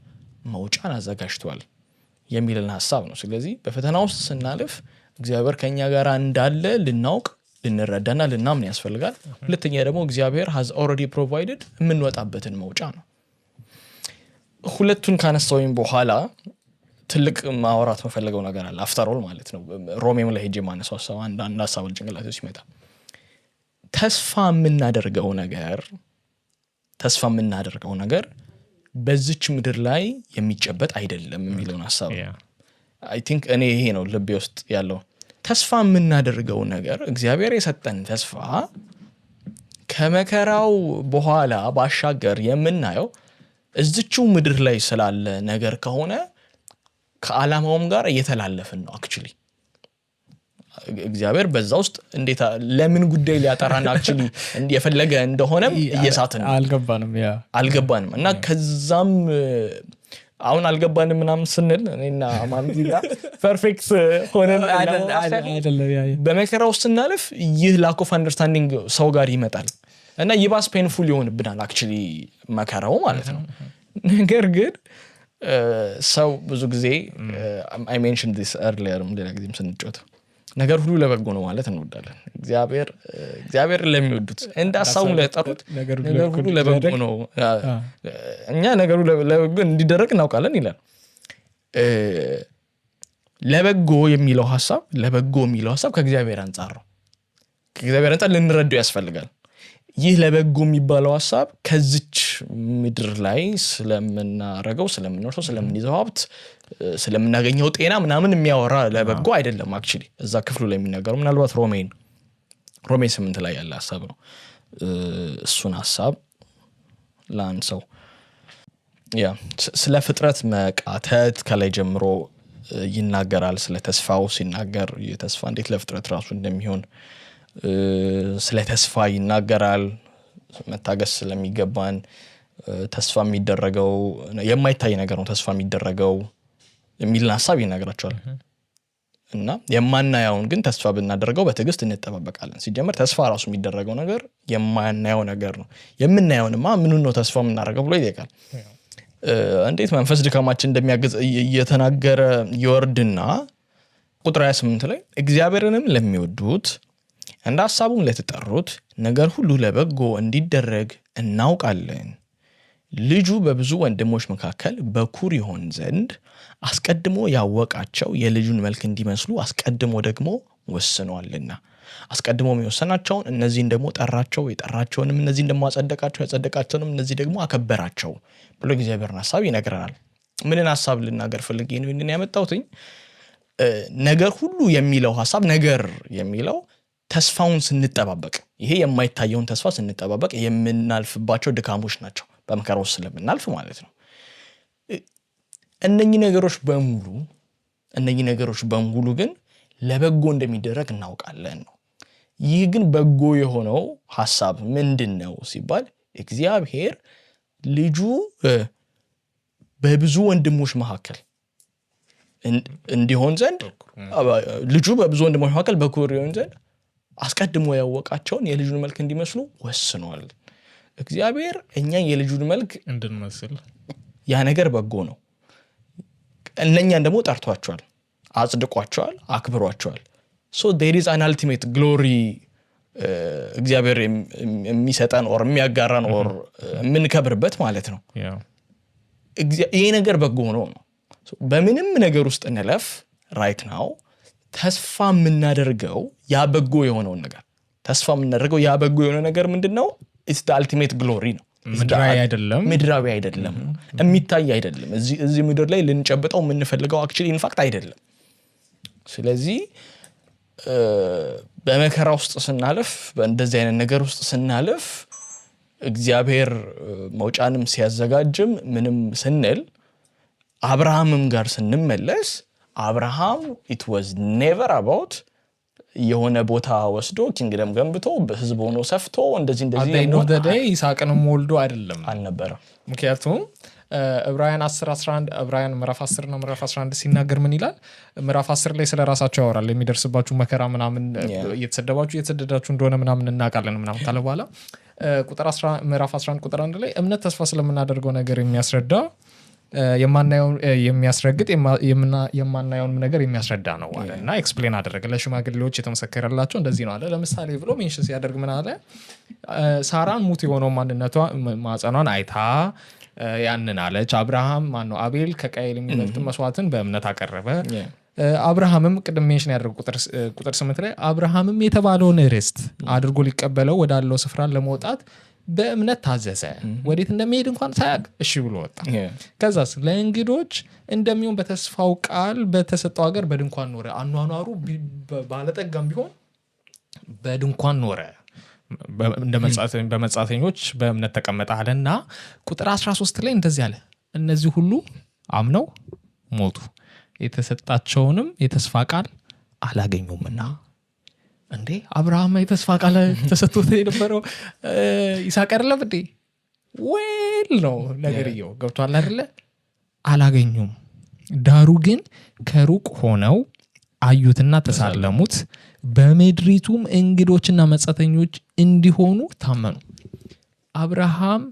Speaker 2: መውጫን አዘጋጅቷል የሚልን ሐሳብ ነው። ስለዚህ በፈተና ውስጥ ስናልፍ እግዚአብሔር ከኛ ጋር እንዳለ ልናውቅ፣ ልንረዳና ልናምን ያስፈልጋል። ሁለተኛ ደግሞ እግዚአብሔር has already provided የምንወጣበትን መውጫ ነው። ሁለቱን ካነሳሁኝ በኋላ ትልቅ ማውራት የምፈልገው ነገር አለ። After all ማለት ነው፣ ሮሜም ላይ ሄጄ የማነሳው ሀሳብ አንድ ሀሳብ ጭንቅላቴ ሲመጣ ተስፋ የምናደርገው ነገር በዚች ምድር ላይ የሚጨበጥ አይደለም የሚለውን ሀሳብ ነው። I think እኔ ይሄ ነው ልቤ ውስጥ ያለው። ተስፋ የምናደርገው ነገር፣ እግዚአብሔር የሰጠን ተስፋ ከመከራው በኋላ ባሻገር የምናየው እዝችው ምድር ላይ ስላለ ነገር ከሆነ ከዓላማውም ጋር እየተላለፍን ነው። Actually እግዚአብሔር በዛ ውስጥ እንዴት ለምን ጉዳይ ሊያጠራን actually የፈለገ እንደሆነም እየሳትን ነው።
Speaker 1: አልገባንም፣ yeah።
Speaker 2: አልገባንም። እና ከዛም አሁን አልገባንም ምናምን ስንል እኔና አማን እዚህ ጋር perfect ሆነን
Speaker 1: አይደለም፣ yeah።
Speaker 2: በመከራ ውስጥ ስናልፍ ይህ lack of understanding ሰው ጋር ይመጣል እና ይባስ painful ይሆንብናል actually መከራው ማለት ነው። ነገር ግን ሰው ብዙ ጊዜ፣ I mentioned this earlier ም ሌላ ጊዜም ስንጫወት፣ ነገር ሁሉ ለበጎ ነው ማለት እንወዳለን። እግዚአብሔር ለሚወዱት እንደ ሀሳቡም ለጠሩት
Speaker 1: ነገር ሁሉ
Speaker 2: ነገር ሁሉ ለበጎ ነው፣ እኛ ነገሩ ለበጎ እንዲደረግ እናውቃለን ይላል። ለበጎ የሚለው ሀሳብ ከእግዚአብሔር አንጻር ነው። ከእግዚአብሔር አንጻር ልንረዳው ያስፈልጋል። ይህ ለበጎ የሚባለው ሀሳብ ከዚች ምድር ላይ ስለምናረገው፣ ስለምንወርሰው፣ ስለምንይዘው ሀብት፣ ስለምናገኘው ጤና ምናምን የሚያወራ ለበጎ አይደለም። Actually እዛ ክፍሉ ላይ የሚናገረው ምናልባት ሮሜ 8 ላይ ያለ ሀሳብ ነው። እሱን ሀሳብ ለአንድ ሰው yeah ስለ ፍጥረት መቃተት ከላይ ጀምሮ ይናገራል። ስለ ተስፋው ሲናገር የተስፋ እንዴት ለፍጥረት ራሱ እንደሚሆን ስለ ተስፋ ይናገራል። መታገስ ስለሚገባን፣ ተስፋ የሚደረገው የማይታይ ነገር ነው ተስፋ የሚደረገው የሚልን ሀሳብ ይናገራቸዋል። እና የማናየውን ግን ተስፋ ብናደርገው በትዕግስት እንጠባበቃለን። ሲጀመር ተስፋ ራሱ የሚደረገው ነገር የማናየው ነገር ነው። የምናየውንማ ምኑን ነው ተስፋ የምናደርገው ብሎ ይጠይቃል። እንዴት መንፈስ ድካማችን እንደሚያግዝ እየተናገረ ይወርድና ቁጥር 28 ላይ እግዚአብሔርንም ለሚወዱት እንደ ሀሳቡም ለተጠሩት ነገር ሁሉ ለበጎ እንዲደረግ እናውቃለን። ልጁ በብዙ ወንድሞች መካከል በኩር ይሆን ዘንድ አስቀድሞ ያወቃቸው የልጁን መልክ እንዲመስሉ አስቀድሞ ደግሞ ወስኗልና። አስቀድሞ የወሰናቸውን እነዚህን ደግሞ ጠራቸው፣ የጠራቸውንም እነዚህን ደግሞ አጸደቃቸው፣ ያጸደቃቸውንም እነዚህ ደግሞ አከበራቸው ብሎ እግዚአብሔርን ሀሳብ ይነግረናል። ምንን ሀሳብ ልናገር ፈልጌ ነው ይህንን ያመጣሁትኝ? ነገር ሁሉ የሚለው ሀሳብ፣ ነገር የሚለው ተስፋውን ስንጠባበቅ፣ ይሄ የማይታየውን ተስፋ ስንጠባበቅ የምናልፍባቸው ድካሞች ናቸው። በመከራ ውስጥ ስለምናልፍ ማለት ነው። እነኚህ ነገሮች በሙሉ ግን ለበጎ እንደሚደረግ እናውቃለን ነው። ይህ ግን በጎ የሆነው ሀሳብ ምንድን ነው ሲባል እግዚአብሔር ልጁ በብዙ ወንድሞች መካከል እንዲሆን ዘንድ፣ ልጁ በብዙ ወንድሞች መካከል በኩር ይሆን ዘንድ አስቀድሞ ያወቃቸውን የልጁን መልክ እንዲመስሉ ወስኗል። እግዚአብሔር እኛ የልጁን መልክ
Speaker 1: እንድንመስል
Speaker 2: ያ ነገር በጎ ነው። እነኛን ደግሞ ጠርቷቸዋል፣ አጽድቋቸዋል፣ አክብሯቸዋል። So there is an ultimate glory እግዚአብሔር የሚሰጠን or የሚያጋራን or የምንከብርበት ማለት ነው። ይሄ ነገር በጎ ሆኖ ነው። So በምንም ነገር ውስጥ እንለፍ right now ተስፋ የምናደርገው ያ በጎ የሆነውን ነገር፣ ተስፋ የምናደርገው ያ በጎ የሆነ ነገር ምንድን ነው? It's ultimate glory ነው።
Speaker 1: ምድራዊ አይደለም።
Speaker 2: ምድራዊ አይደለም፣ የሚታይ አይደለም። እዚህ ምድር ላይ ልንጨብጠው የምንፈልገው actually in fact አይደለም። ስለዚህ በመከራ ውስጥ ስናልፍ፣ በእንደዚህ አይነት ነገር ውስጥ ስናልፍ፣ እግዚአብሔር መውጫንም ሲያዘጋጅም ምንም ስንል አብርሃምም ጋር ስንመለስ አብርሃም it was never about የሆነ ቦታ ወስዶ kingdom ገንብቶ በህዝብ ሆኖ ሰፍቶ እንደዚህ እንደዚህ
Speaker 1: At the end of the day ይስሐቅንም ወልዶ አይደለም።
Speaker 2: አልነበረም።
Speaker 1: ምክንያቱም ዕብራውያን 10 11፣ ዕብራውያን ምዕራፍ 10 ነው፣ ምዕራፍ 11 ሲናገር ምን ይላል? ምዕራፍ 10 ላይ ስለ ራሳቸው ያወራል። የሚደርስባችሁ መከራ ምናምን፣ እየተሰደባችሁ እየተሰደዳችሁ እንደሆነ ምናምን እናውቃለን ምናምን ካለ በኋላ ቁጥር 10፣ ምዕራፍ 11 ቁጥር 1 ላይ እምነት ተስፋ ስለምናደርገው ነገር የሚያስረዳ፣ የማናየውን የሚያስረግጥ፣ የማናየውንም ነገር የሚያስረዳ ነው አለ እና explain አደረገ። ለሽማግሌዎች የተመሰከረላቸው እንደዚህ ነው አለ። ለምሳሌ ብሎ mention ሲያደርግ ምን አለ? ሳራን ሙት የሆነው ማንነቷ ማህፀኗን አይታ ያንን አለች። አብርሃም፣ ማነው፣ አቤል ከቃየል የሚበልጥ መስዋዕትን በእምነት አቀረበ። አብርሃምም ቅድም mention ያደረገው ቁጥር 8 ላይ አብርሃምም የተባለውን ርስት አድርጎ ሊቀበለው ወዳለው ስፍራ ለመውጣት በእምነት ታዘዘ። ወዴት እንደሚሄድ እንኳን ሳያውቅ እሺ ብሎ ወጣ። ከዛስ ለእንግዶች እንደሚሆን በተስፋው ቃል በተሰጠው ሀገር በድንኳን ኖረ። አኗኗሩ ባለጠጋም ቢሆን በድንኳን ኖረ። እንደ በመጻተኞች በእምነት ተቀመጠ አለና ቁጥር 13 ላይ እንደዚህ አለ። እነዚህ ሁሉ አምነው ሞቱ፣ የተሰጣቸውንም የተስፋ ቃል አላገኙምና። እንዴ፣ አብርሃም የተስፋ ቃል ተሰጥቶት የነበረው ይስሐቅ አይደለም እንዴ? Well ነው ነገርየው፣ ገብቷል አይደለ? አላገኙም። ዳሩ ግን ከሩቅ ሆነው አዩትና ተሳለሙት፣ በምድሪቱም እንግዶችና መጻተኞች እንዲሆኑ ታመኑ። አብርሃም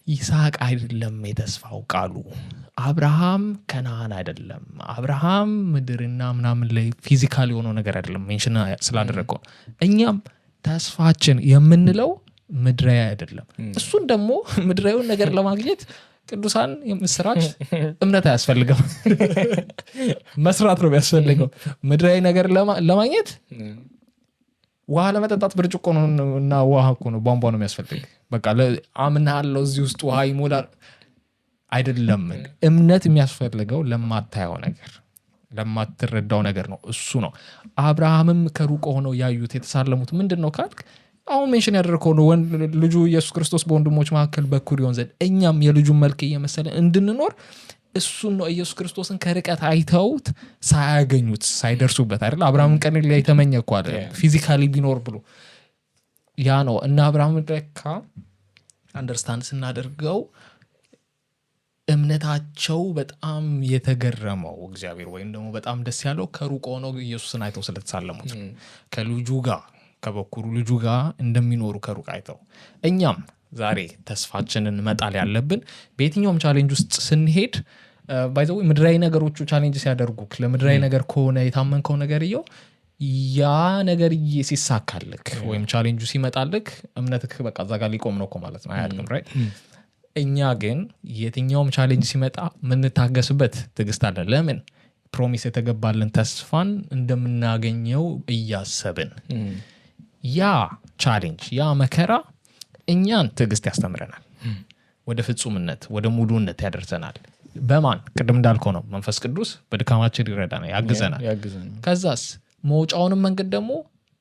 Speaker 1: ይስሐቅ አይደለም የተስፋው ቃሉ። አብርሃም ከነአን አይደለም። አብርሃም ምድርና ምናምን ላይ physical የሆነው ነገር አይደለም mention ስላደረገው። እኛም ተስፋችን የምንለው ምድራዊ አይደለም። እሱን ደግሞ ምድራዊውን ነገር ለማግኘት ቅዱሳን የምስራች እምነት አያስፈልግም፣ መስራት ነው የሚያስፈልገው። ምድራዊ ነገር ለማግኘት ውሃ ለመጠጣት ብርጭቆ ነው እና ውሃ እኮ ነው፣ ቧንቧ ነው የሚያስፈልግ። በቃ አምናለሁ እዚህ ውስጥ ውሃ ይሞላል አይደለም። እምነት የሚያስፈልገው ለማታየው ነገር፣ ለማትረዳው ነገር ነው። እሱ ነው። አብርሃምም ከሩቅ ሆነው ያዩት የተሳለሙት ምንድን ነው ካልክ አሁን mention ያደረግከው ነው። ልጁ ኢየሱስ ክርስቶስ በወንድሞች መካከል በኩር ይሆን ዘንድ እኛም የልጁን መልክ እየመሰለን እንድንኖር እሱን ነው። ኢየሱስ ክርስቶስን ከርቀት አይተውት ሳያገኙት፣ ሳይደርሱበት አይደል? አብርሃምን ቀኔን ሊያይ ተመኘ እኮ አለ፣ physically ቢኖር ብሎ። ያ ነው። እና አብርሃም ለካ understand ስናደርገው እምነታቸው በጣም የተገረመው እግዚአብሔር ወይም ደግሞ በጣም ደስ ያለው ከሩቅ ሆነው ኢየሱስን አይተው ስለተሳለሙት ነው። ከልጁ ጋር፣ ከበኩሩ ልጁ ጋር እንደሚኖሩ ከሩቅ አይተው። እኛም ዛሬ ተስፋችንን መጣል ያለብን በየትኛውም challenge ውስጥ ስንሄድ፣ by the way ምድራዊ ነገሮቹ challenge ሲያደርጉክ፣ ለምድራዊ ነገር ከሆነ የታመንከው ነገርየው ያ ነገር ሲሳካልክ ወይም ቻሌንጁ ሲመጣልክ እምነትክ በቃ እዛ ጋር ሊቆም ነው እኮ ማለት ነው፣ አያድግም፣ right? እኛ ግን የትኛውም challenge ሲመጣ የምንታገስበት ትዕግስት አለ። ለምን? Promise የተገባልን ተስፋን እንደምናገኘው እያሰብን። ያ challenge፣ ያ መከራ እኛን ትዕግስት ያስተምረናል፣ ወደ ፍጹምነት፣ ወደ ሙሉነት ያደርሰናል። በማን? ቅድም እንዳልከው ነው፣ መንፈስ ቅዱስ በድካማችን ይረዳናል፣ ያግዘናል።
Speaker 2: ያግዘናል።
Speaker 1: ከዛስ መውጫውንም መንገድ ደግሞ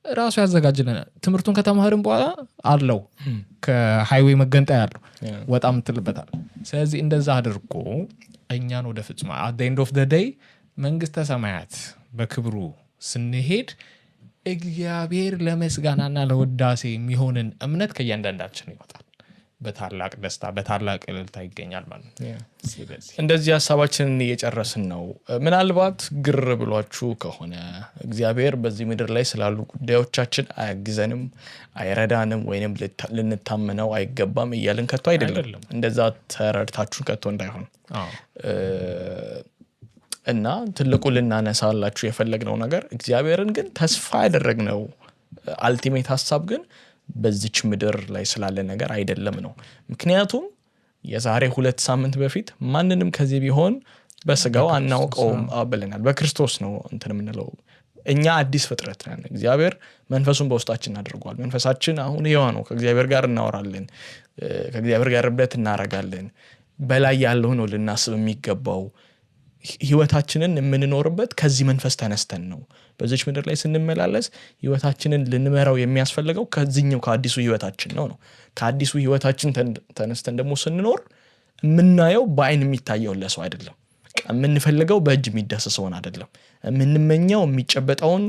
Speaker 1: ራሱ ያዘጋጅልናል። ትምህርቱን ከተማርን በኋላ አለው ከ highway መገንጠያ አለው፣ ወጣ ምትልበታል። ስለዚህ እንደዛ አድርጎ እኛን ወደ ፍጹም at the end of the day መንግስተ ሰማያት በክብሩ ስንሄድ እግዚአብሔር ለምስጋናና ለውዳሴ የሚሆንን እምነት ከእያንዳንዳችን ይወጣል። በታላቅ ደስታ በታላቅ እልልታ ይገኛል ማለት ነው። ስለዚህ
Speaker 2: እንደዚህ ሀሳባችንን እየጨረስን ነው። ምናልባት ግር ብሏችሁ ከሆነ እግዚአብሔር በዚህ ምድር ላይ ስላሉ ጉዳዮቻችን አያግዘንም፣ አይረዳንም፣ ወይንም ልንታመነው አይገባም እያልን ከቶ አይደለም።
Speaker 1: አይደለም።
Speaker 2: እንደዛ ተረድታችሁ ከቶ እንዳይሆን። እና ትልቁ ልናነሳላችሁ የፈለግነው ነገር እግዚአብሔርን ግን ተስፋ ያደረግነው ultimate ሀሳብ ግን በዚች ምድር ላይ ስላለ ነገር አይደለም ነው። ምክንያቱም የዛሬ 2 ሳምንት በፊት ማንንም ከዚህ ቢሆን በስጋው አናውቀውም ብለናል። በክርስቶስ ነው እንትን የምንለው። እኛ አዲስ ፍጥረት ነን። እግዚአብሔር መንፈሱን በውስጣችን አድርጓል። መንፈሳችን አሁን ሕያው ነው። ከእግዚአብሔር ጋር እናወራለን፣ ከእግዚአብሔር ጋር ህብረት እናደርጋለን። በላይ ያለው ነው ልናስብ የሚገባው። ህይወታችንን የምንኖርበት ከዚህ መንፈስ ተነስተን ነው። በዚች ምድር ላይ ስንመላለስ ህይወታችንን ልንመራው የሚያስፈልገው ከዚህኛው ከአዲሱ ህይወታችን ነው። ከአዲሱ ህይወታችን ተነስተን ደግሞ ስንኖር የምናየው በአይን የሚታየውን ለሰው አይደለም። በቃ የምንፈልገው በእጅ የሚዳሰሰውን አይደለም። የምንመኘው የሚጨበጠውን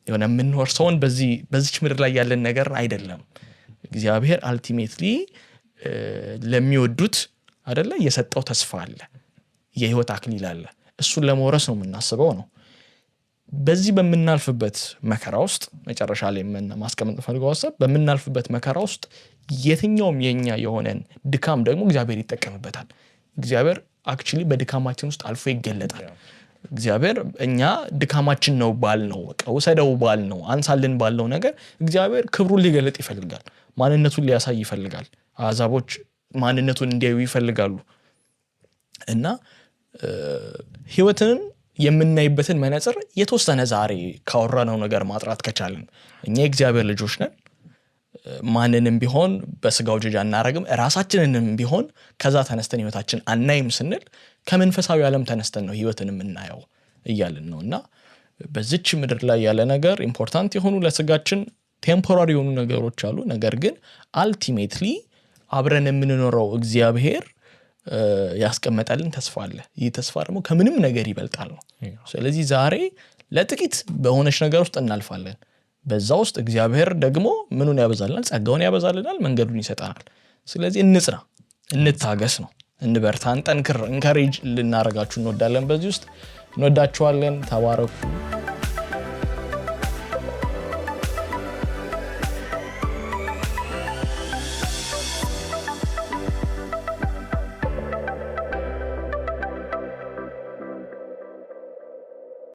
Speaker 2: የሆነ የምንወርሰውን በዚች ምድር ላይ ያለን ነገር አይደለም። እግዚአብሔር ultimately ለሚወዱት አደለ የሰጠው ተስፋ አለ፣ የህይወት አክሊል አለ። እሱን ለመውረስ ነው የምናስበው ነው። በዚህ በምናልፍበት መከራ ውስጥ፣ መጨረሻ ላይ ማስቀመጥ ፈልገው ሀሳብ፣ በምናልፍበት መከራ ውስጥ የትኛውም የኛ የሆነን ድካም ደግሞ እግዚአብሔር ይጠቀምበታል። እግዚአብሔር actually በድካማችን ውስጥ አልፎ ይገለጣል። እግዚአብሔር እኛ ድካማችን ነው ባልነው፣ በቃ ውሰደው ባልነው፣ አንሳልን ባልነው ነገር እግዚአብሔር ክብሩን ሊገለጥ ይፈልጋል። ማንነቱን ሊያሳይ ይፈልጋል። አሕዛቦች ማንነቱን እንዲያዩ ይፈልጋሉ። እና ህይወትን የምናይበትን መነጽር የተወሰነ ዛሬ ካወራነው ነገር ማጥራት ከቻልን፣ እኛ የእግዚአብሔር ልጆች ነን። ማንንም ቢሆን በስጋው ጀጅ አናረግም፣ ራሳችንንም ቢሆን ከዛ ተነስተን ህይወታችን አናይም ስንል ከመንፈሳዊ ዓለም ተነስተን ነው ህይወትን የምናየው እያልን ነው። እና በዚች ምድር ላይ ያለ ነገር important የሆኑ ለስጋችን temporary የሆኑ ነገሮች አሉ። ነገር ግን ultimately አብረን የምንኖረው እግዚአብሔር ያስቀመጠልን ተስፋ አለ። ይህ ተስፋ ደግሞ ከምንም ነገር ይበልጣል ነው። ስለዚህ ዛሬ ለጥቂት በሆነች ነገር ውስጥ እናልፋለን። በዛ ውስጥ እግዚአብሔር ደግሞ ምኑን ያበዛልናል? ጸጋውን ያበዛልናል፣ መንገዱን ይሰጠናል። ስለዚህ እንጽና፣ እንታገስ ነው፣ እንበርታ፣ እንጠንክር። Encourage ልናደርጋችሁ እንወዳለን። በዚህ ውስጥ እንወዳችኋለን። ተባረኩ።